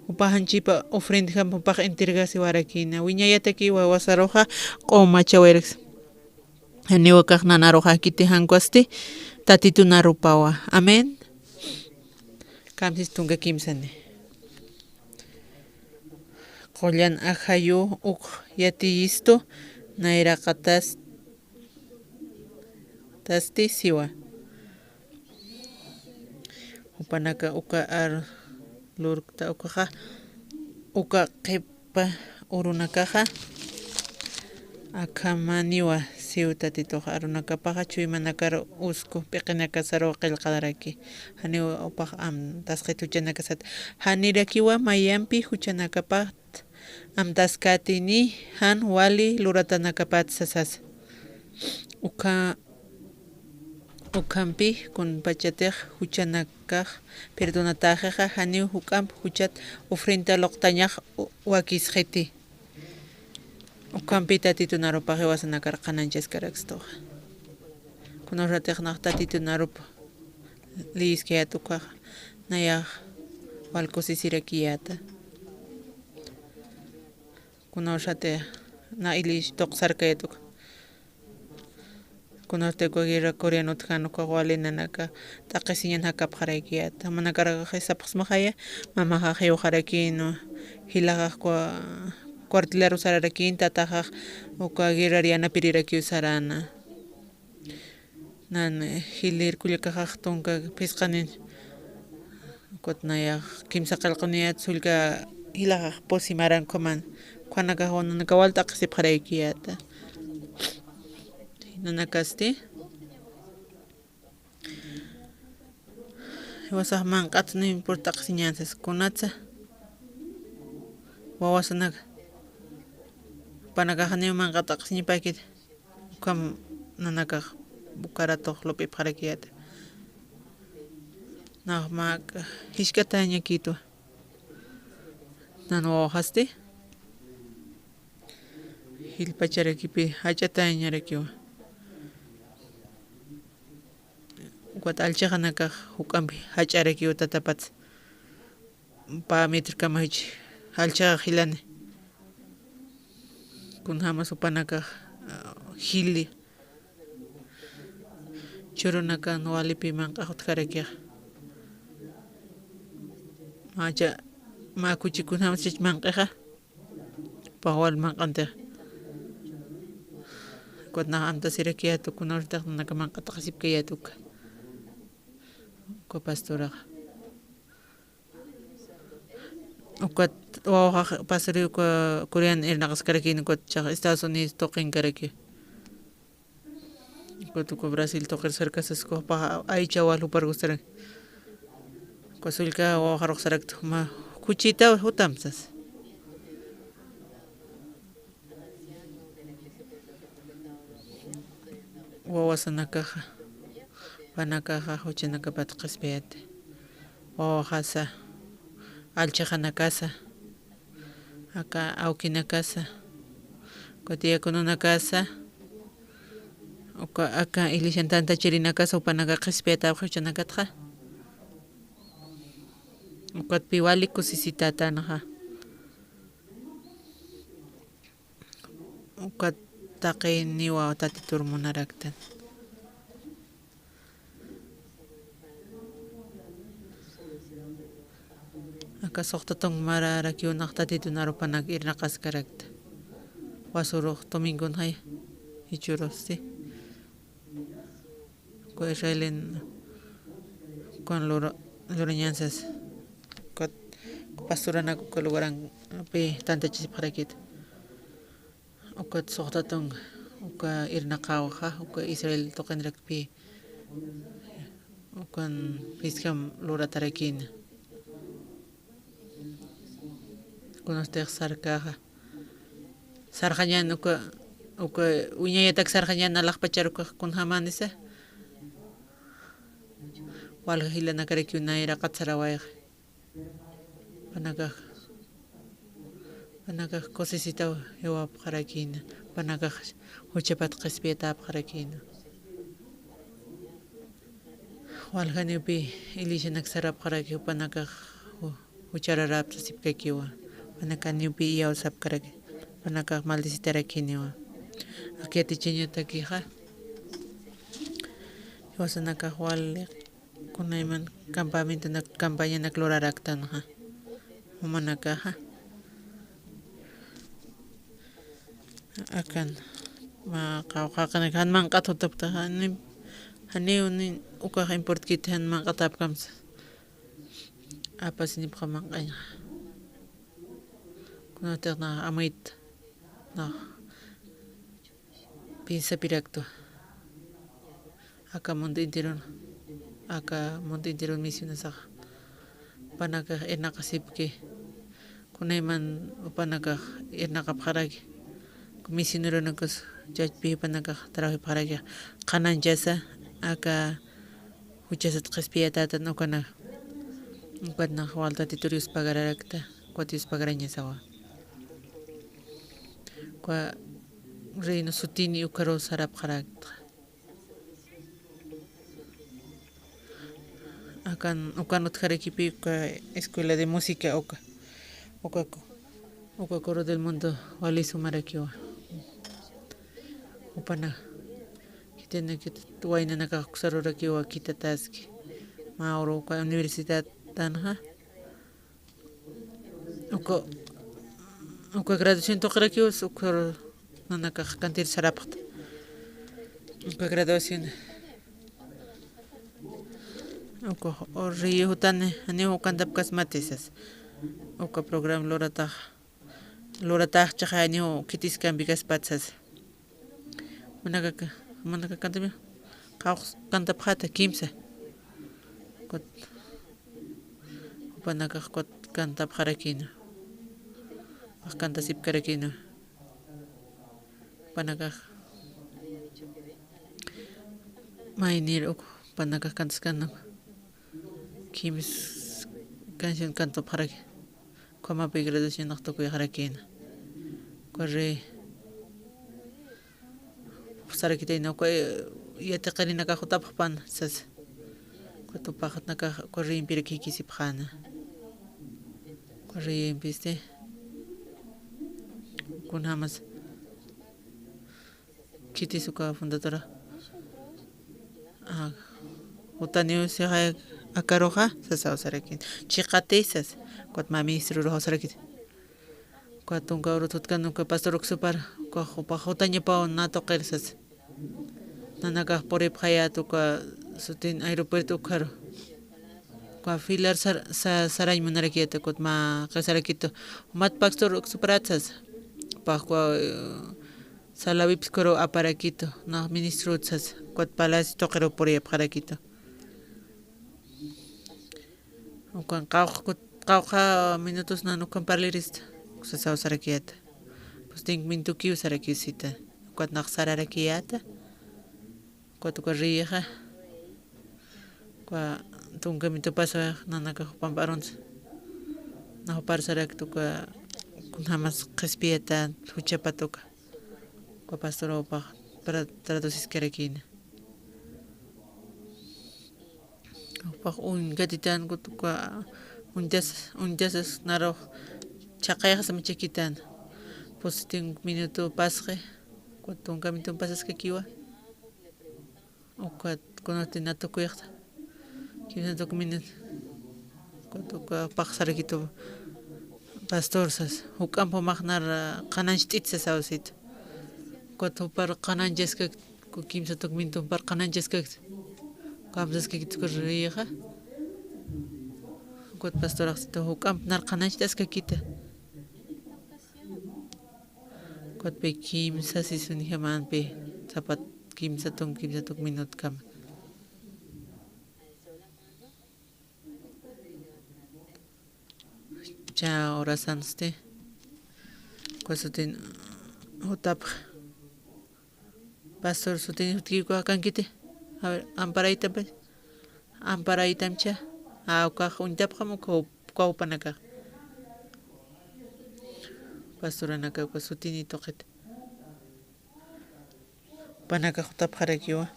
Jupax anchipa ofrendjam jupax entregasiwarakïna. Wiñayatakiw wawasaruxa q'umachawayraksa. Janiw akax nanaruxa kiti jankwasti Tatitunarupawa. Amén. Kamsis tunka kimsani. Qullan ajayu uk yatiyistu nayraqatas tasti siwa. Jupanaka uka ar lurkta ukaxa, uka qhipa urunakaxa, akhamaniwa siw Tatituxa arunakapaxa, chuymanakar usku p'iqinakasaruw qillqaraki. Janiw upax amtasqit juchanakasat. Janirakiwa mayampi juchanakapat amtaskätini jan wali luratanakapat sasasa. Ukha-, ukhampi kunpachatix juchanakax perdonatäxixa, janiw juk'amp juchat ofrenda luqtañax u-, wakisxiti. Ukhampi Tatitunarupax jiwasanakar qhanañchaskarakstuxa. Kunawsatix nax Tatitunarup liyiskayät ukhaxa, nayax wal kusisirakiyäta. Kunawsatix na ilish tuqsarkayät ukha. Kunawsatix uka guerra Corean utjan ukax wali nanaka t'aqhisiñan jakapxaraykiyäta. Manakarax sapxsmaxaya, mamaxax jiwxarakïnwa, jilaxax cua-, cuartelar usararakïn, tataxax uka guerrar yanapiriraki usarana. Nan, eh, jilir kullakaxax tunka phisqanin. Ukat nayax kimsa qillqaniyät sullka jilaxax pusi maran ukhaman. Ukhanakax nanaka wal t'aqhisipxaraykiyäta. Nanakasti. Jiwasax manq'at no importa t'aqhisiñän sas kunatsa. Wawasanaka. Jupanakax janiw manq'at t'aqhisiñapäkit. Ukham nanakax ukaratux lup'ipxarakiyäta. Nax mä jisk'atäñakïtwa. Nan wawaxasti. Jilpacharakipi jach'atäñarakiwa. Ukat allchixanakax juk'ampi jach'arakiw tatapatsa. Pä metrkama jich allchaxa jilani. Kunjämas jupanakax, ah, jili. Churunakan walipi manq'ax utjarakixa. Macha, mä kuchi kunjämas chach manq'ixa. Jupax wal manq'antix. Ukat nax amtasirakiyät uka, kunawsatix nanaka manq'at t'aqhisipkayät uka. Uka pastoraxa. Ukat wawaxax pasuri uka Corean irnaqaskarakïn, ukat chax Estados Unidos tuqinkaraki. Ukat uka Brasil tuqir sarkasas ukapax aycha wal jupar gustaraki. Uka sullka wawaxarux sarakta, mä kuchitaw jutam sas. Wawasanakaxa, jupanakaxa juchanakapat qhispiyäti. Wawaxasa, allchixanakasa, aka awkinakasa, uka diacononakasa, uka aka iglesian tantachirinakasa, jupanaka qhispiyatäpxi juchanakatxa. Ukatpï wali kusisitätänxa. Ukat taqiniwa Tatitur munaraktan. Aka suxta tunk mararakiw nax Tatitun arupanak irnaqaskarakta. Wasurux domingonxaya, jichhürus, sí. Uka Israelin ukan lura-, lurañansas. Ukat pastoranak uka lugaranpi tantachisipxarakit. Ukat suxta tunk uka irnaqäwixa, uka Israel tuqinrakpi ukan phiskham luratarakïna. Kunastix sarkäxa. Sarxañän uka, uka wiñayatak sarxañän alaxpachar ukax kunjämänisa. Walja jilanakarakiw nayraqat sarawayxa. Jupanakax, jupanakax kusisitaw jiwapxarakïna. Jupanakax juchapat qhispiyatäpxarakïna. Waljaniwpï iglesianak sarapxaraki jupanakax ju-, juchararapta sipkakiwa. Jupanaka niwpi iyawsapkaraki. Jupanakax maldicitarakiniwa. Aka yatichañatakixa jiwasanakax wali kunayman campamentonak, campañanak luraraktanxa. Jumanakaxa. Akan, mä qawqhaqanak jan manq'at jutapkta, jani, janiw ni ukax importkiti jan manq'atäpkamsa. Apasinipxa manq'añxa. Kunatix nax amuyt, nax piensapiraktwa. Aka mundo enteron, aka mundo enteron misionasaxa. Jupanakax irnaqasipki. Kunayman jupanakax irnaqapxaraki. Misioneronakas chachpi jupanakax trabajipxaraki. Qhanañchasa, aka juchasat qhispiyatätan ukanak. Ukat nax waltatitur Dios pagararakta, ukat Dios pagarañasawa. Uka reino sutini ukaru sarapxarakta. Akan, ukan utjarakipi uka escuela de música uka, uka co-, uka coro del mundo wali sumarakiwa. Jupana, khitinakit waynanakax uksarurakiwa khitataski. Mä uru uka universidad tanxa. Uka, uka graduación tuqirakiw, uka nanakax kantir sarapxta. Uka graduación. Uka rey jutani, janiw kantapkasmati sas. Uka programa luratax, luratax chiqa janiw khitis kampikaspat sas. Manaka, manaka kantami, qawqha kantapxäta kimsa. Ukat, jupanakax ukat kantapxarakïna. Ukat kantasipkarakïna. Jupanakax maynir uk, jupanakax kantaskänwa. Kims canción kantapxaraki. Ukhamapï graduacionax tukuyxarakïna. Uka rey sarakitayna uka, eh, yatiqirinakax jutapxpan sas. Ukat jupanakax uka rey impirakïkisipxäna. Uka rey impisti. Kunjamas khitis uka fundadora. Ah, jutaniw sixay akaruxa, sasaw sarakïna. Chiqati sas, ukat mä ministrurux sarakïna. Ukat tunka urut jutkan uka pastor uksupar, uka jupa jutañapaw nä tuqir sas. Nanakax puripxayät uka sutin aeropuerto ukharu. Uka filar sar-, sa-, sarañ munarakiyät, ukat mä qisarakitu. Jumat pastor uksuparat sas. Upax uka, eh, Salawipskuruw aparakitu, nax ministrut sas, ukat palacio tuqiruw puriyapxarakitu. Ukan qawqha kut-, qawqha minutos nan ukan parlirista, sasaw sarakiyäta. Pues cinco minutokiw sarakisita, ukat nax sararakiyäta. Ukat uka riyixa, uka tunka minuto paswa nanakax jupamp arunsa. Nax jupar sarakta uka kunjamas qhispiyatän juchapat uka. Uka pastor upax para traduciskarakïna. Upax uñkatitän ukat uka uñtas, uñtasas narux chhaqayxasam chakitän. Pues cinco minuto pasxi, ukat tunka minuto pasaskakiwa. Ukat kunati natukuyxta. Kimsa tukminit. Ukat uka paqsarakitu pastor sas. Juk'amp jumax nar qhanañcht'it sasaw situ. Ukat jupar qhanañchaskakt, uka kimsa tukminit jupar qhanañchaskakt. Ukamsaskakit uka riyixa. Ukat pastorax situ juk'amp nar qhanañcht'askakita. Ukatpï kimsa sisunijamanpï, sapat kimsa tuk, kimsa tuk minutkama. Cha horasansti, uka sutin jutapx. Pastor, sutin jutkiw uka jakankiti. A ver, amparaytampi. Amparaytamcha. A, ukax uñtapxam uka jup-, uka jupanakax. Pastoranaka uka sutini tuqit. Jupanakax jutapxarakiwa.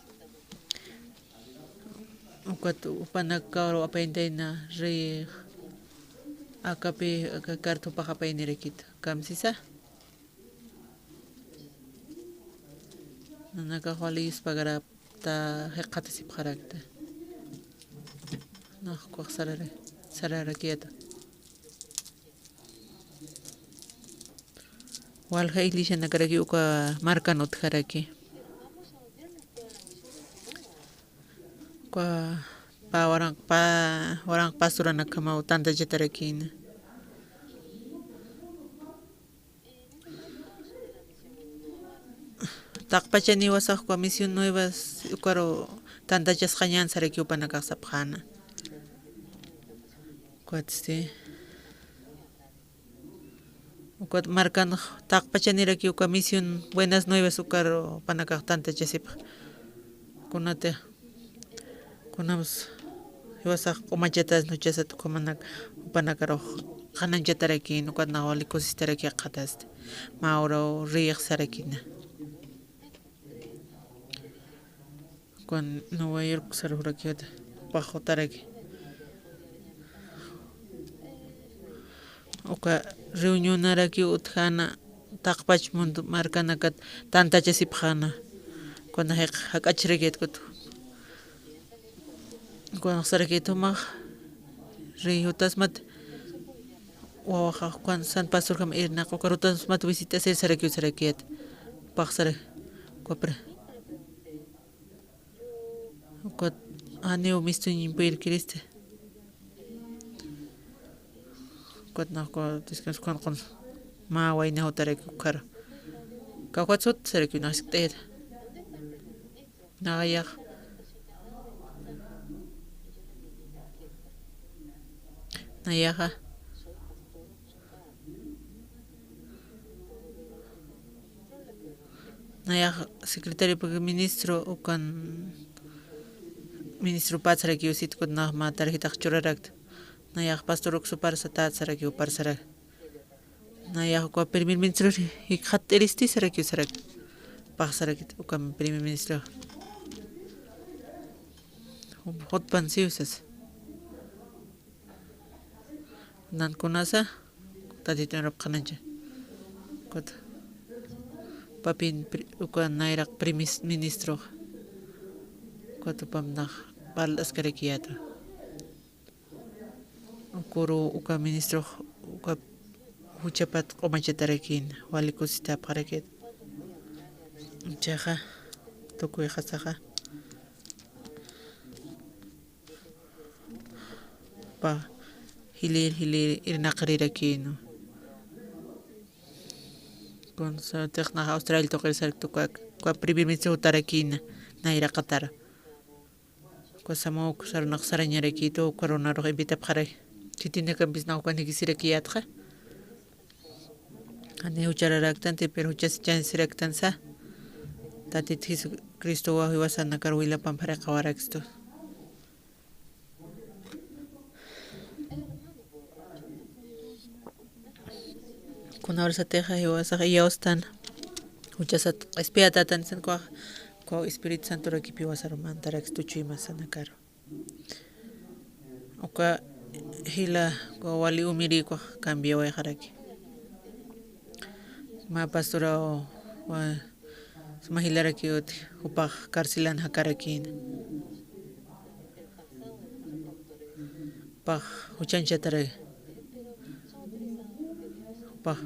Ukat jupanakaru apayantayna rey. Akapi, aka kartupaxapaynirakit. Kamsisa. Nanakax wali yuspagarapta jiqatasipxarakta. Nax ukax sarara, sararakiyata. Walja iglesianakaraki uka markan utjaraki. Uka pa waranq, pa waranq pastoranakhamaw tantachatarakïna. Taqpachaniw jiwasax uka Misión Nuevas ukaru tantachasxañän sarakiw jupanakax sapxäna. Ukatsti. Ukat markan taqpachaniraki uka Misión Buenas Nuevas ukaru jupanakax tantachasipxa. Kunatix, kunams jiwasax q'umachatas nuchasat ukhamanak, jupanakarux qhanañchatarakïn, ukat nax wali kusistaraki jikxatasti. Mä uraw riyix sarakïna. Ukan Nueva York sarux jurakiwata, jupax jutaraki. Uka reunionaraki utjäna taqpach mundo markanakat tantachasipxäna. Ukan jiq jak'achrakit ukat. Ukan sarakit jumax rey jutasmat wawaxa ukan San Pastorjam irnaq, uka jutasmat visit'asir sarakiw sarakit. Jupax sara, ukapra. Ukat janiw mistuñimpi irkirista. Ukat nax uka descanso ukan qun mä wayna jutaraki ukxaru. Kawkhat sut sarakiw nax sikt'ayata. Nayax. Nayaxa. Nayax secretario primer ministro ukan ministro pat sarakiw sitku nax mä tarjetax churarakta. Nayax pastor uksuparsa tat sarakiw parsara. Nayax uka primer ministro jikxatt'iristi sarakiw sarak. Pax sarakit uka primer ministro. Jutpan siw sas. Nan kunasa, Tatitun urap qhanañcha. Ukat. Papin pri-, uka nayraq primis ministro. Ukat jupam nax parlaskaraki yata. Ukuru uka ministro, uka juchapat q'umachatarakïn, wali kusitapxarakit. Jichhaxa, tukuy qasaxa. Pa, jilïr, jilïr irnaqirirakïn. Kunsa tixnax Australia tuqir sarkta uka, uka primer ministro jutarakïna, nayraqatar. Uka samuw sarunaq sarañarakïtu, uka runarux invitapxarak. Khitinakampis nax ukan jikisirakiyätxa. Jani juchararaktanti, pero juchasichañsiraktansa. Tatit Jesucristowa jiwasanakar wilapampi pharaqawarakstu. Kunawrasatixa jiwasax iyawstan. Juchasat q'ispiyatätan san kuwa, kuwa Espíritu Santorakipi jiwasaru mantarakstu chuymasanakaru. Uka jila, uka wali umirïkux cambiawayxaraki. Mä pastoraw, wa, suma jilarakiw utji, jupax carcelan jakarakïna. Jupax juchañchatarak. Jupax.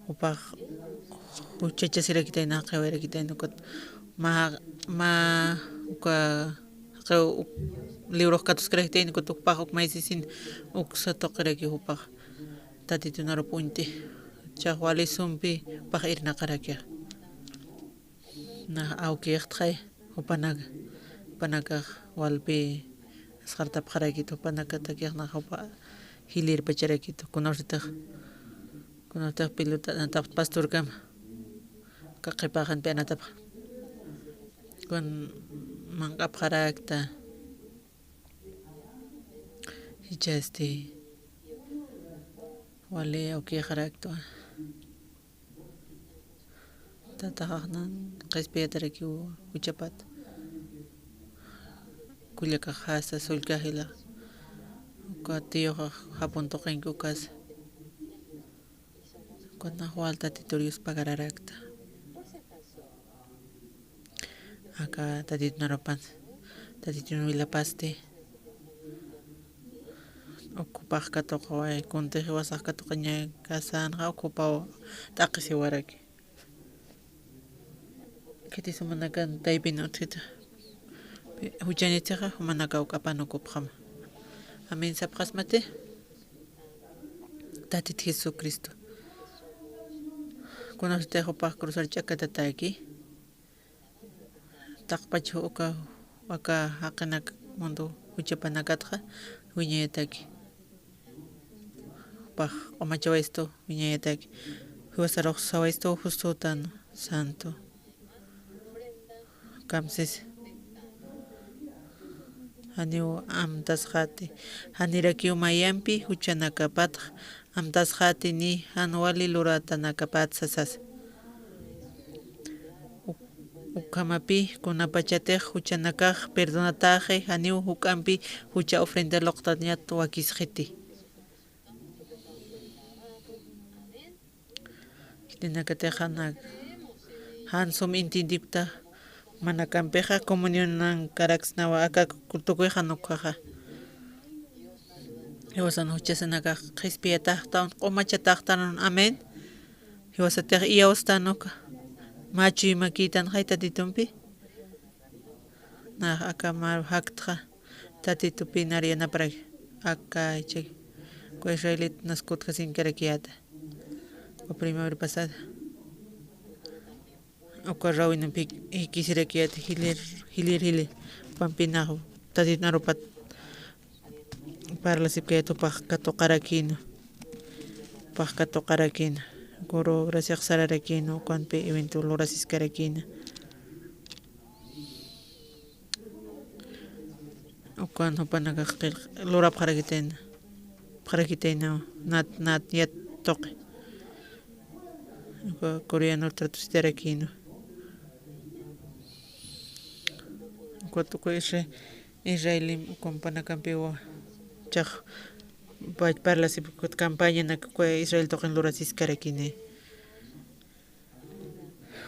Jupax juchachasirakitayna, jaqïwayrakitayna, ukat mä, mä uka jaqiw uk-, librox katuskarakitayna, ukat jupax uk maysisin uksa tuqiraki jupax. Tatitun arup uñt'i. Jichhax wali sumpi jupax irnaqarakixa. Nax awkïxtxay, jupanak, jupanakax walpi asxartapxarakit, jupanakatakix nax jupa jilïrpacharakit, kunawsatix, kunawsatix pelota anatapx pastorkama, uka qhipaxanpi anatapxa. Kun manq'apxarakta, jichhasti wali awkïxaraktwa. Tataxax nan qhispiyatarakiw juchapat. Kullakax jasa sullka jila. Uk Uka tiyuxa japun tuqinki ukasa. Uka nax wal Tatitur yuspagararakta. Aka Tatitun arupan, Tatitun wilapasti. Ukhupax katuqaway, kuntix jiwasax katuqañakasanxa ukhupaw t'aqhisiwaraki. Khitis jumanakan taypin utjita. Juchanitixa jumanakaw k'apanukupxama. Amén sapxasmati. Tatit Jesucristo. Kunasutix jupax cruzar ch'akatataki. Taqpach uka, aka jaqinak mundo juchapanakatxa wiñayataki. Jupax q'umachawaystu wiñayataki. Jiwasarux sawaystu justutan santo. Kamsis. Janiw amtasxati, janirakiw mayampi juchanakapatx amtasxati ni jan wali luratanakapat sasas. Uk-, ukhamapï kunapachatix juchanakax perdonataxi, janiw juk'ampi jucha ofrenda luqtañat wakisxiti. Khitinakatix jan, jan sum entiendipkta, manakampixa comunionankarakisnawa aka tukuy jan ukhaxa. Jiwasan juchasanakax qhispiyataxtan, q'umachataxtan, amén. Jiwasatix iyawstan uka. Mä chuymakïtanxay Tatitumpi. Nax aka mä jaktxa Tatitupï nar yanaparaki. Aka ichaki uka israelitanas kutkasiñkarakiyäta. Uka primavera pasada. Uka rawinampi jikisirakiyäta jilïr, jilïr, jilïr. Jupampinax Tatitun arupat parlasipkayät jupax katuqarakïna. Jupax katuqarakïna. Kuru graciax sararakïna, ukanpi evento lurasiskarakïna. Ukan jupanakax qillq-, lurapxarakitayna, pxarakitayna, nat, nat, yat tuqi. Uka coreano traducitarakïna. Uka tukuy Isra-, Israelim ukan panakampiwa chax pach parlasipkut campañanak uka Israel tuqin lurasiskarakini.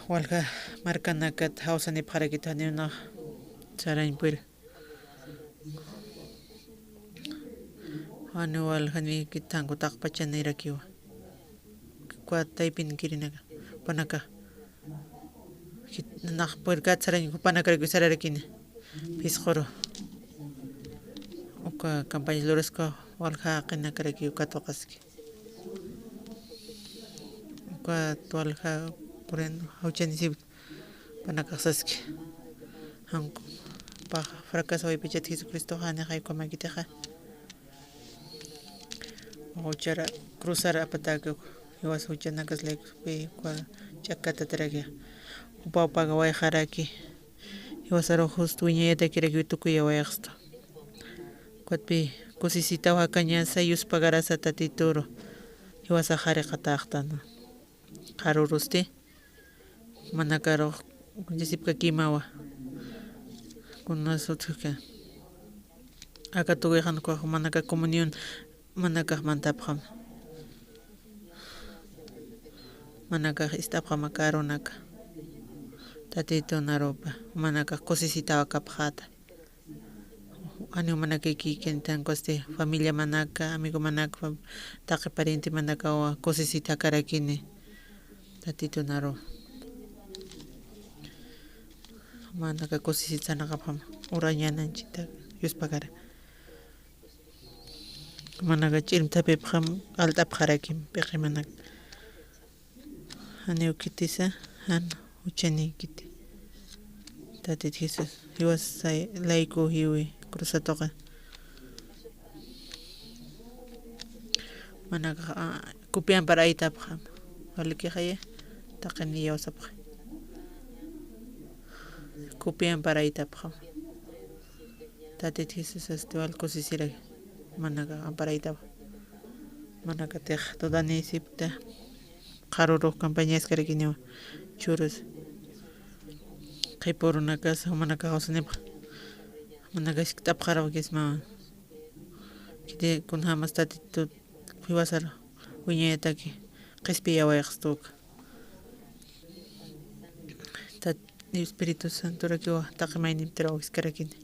Walja markanakat jawsanipxarakit janiw nax sarañpira. Janiw waljanïkit jankutaqpachanirakiwa. Ukat taypinkirinaka, jupanaka. Jit-, nax puerkat sarañ, jupanakarakiw sararakini. Phisquru. Uka campañas luraska walja jaqinakarakiw katuqaski. Ukat walja purin jawchanisipki. Jupanakax saski. Janku, pax fracasawaypachat Jesucristoxa janixay ukhamakitixa. Juchara cruzar apatäki, jiwas juchanakas laykuspï, uka ch'akatataraki. Jupaw pagawayxaraki. Jiwasarux justu wiñayatakirakiw tukuyawayxstu. Ukatpï kusisitaw jakañasa, yuspagarasa Tatituru. Jiwasax jariqatäxtana. Qharurusti. Manakarux kuñasipkakimawa. Kunas utjka. Aka tukuy jan ukhax jumanaka comunión manakax mantapxam. Manakax ist'apxam aka arunaka. Tatitun arupa. Jumanakax kusisitaw akapxäta. Janiw jumanakay kikinitankusti, familiamanaka, amigomanaka, taqi parientemanakawa kusisitakarakini. Tatitun aru. Jumanaka kusisitsanakapxam, urañananchita yuspagara. Jumanaka ch'irmthapipxam, alt'apxarakim, p'iqimanaka. Janiw khitisa, jan juchanïkiti. Tatit Jesús, jiwasay layku jiwi, cruzatuqa. Manakax, a, kupiampar aytapxam. Walikixaya, taqin iyawsapxi. Kupiampar aytapxam. Tatit Jesús, este, wal kusisiraki. Manakax amparaytapxam. Manakatix dudanisipkta. Qharurux campañaskarakiniwa. Churus. Qhipurunakas, jumanakax jawsanipxa. Manakax jiskt'apxarakismawa. Khiti kunjämas Tatitut jiwasar wiñayataki qhispiyawayxstuka. Tat Espíritu Santorakiwa taqi mayniptiraw jiskarakini.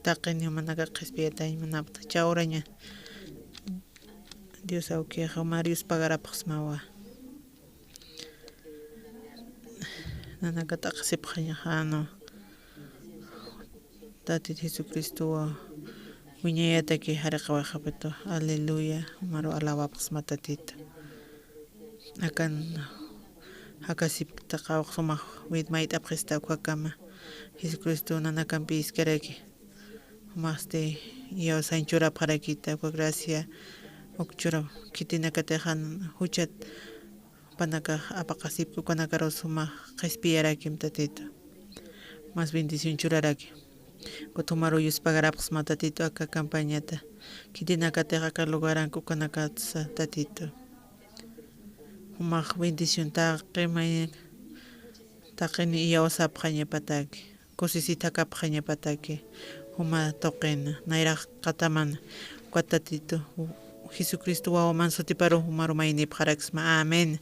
Taqini jumanaka qhispiyatañ munapxta. Chawraña Dios awkixa jumar yuspagarapxsmawa. Nanaka t'aqhisipxañaxäna. Tatit Jesucristowa wiñayataki jariqawayxapitu. Aleluya. Jumaru alabapxsma Tatitu. Akan jakasipkta qawqsumax wit mayt'apxista ukakama. Jesucristo nanakampi iskaraki. Jumaxsti iyawsañ churapxarakita uka gracia uk churap khitinakatixan juchat panakax apaqasipki ukanakaru sumax qhispiyarakim Tatitu. Mas bendición churaraki. Kuthumaru yuspagarapxsma Tatitu aka campañata. Khitinakatix aka lugaranka ukanakatsa Tatitu. Jumax bendición taqi may taqini iyawsapxañapataki. Kusisithakapxañapataki juma tuqina nayraqatamana. Uka Tatitu Jesucristo wawaman sutiparu jumaru maynipxaraksma. Amén.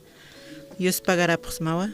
Yuspagarapxsmawa.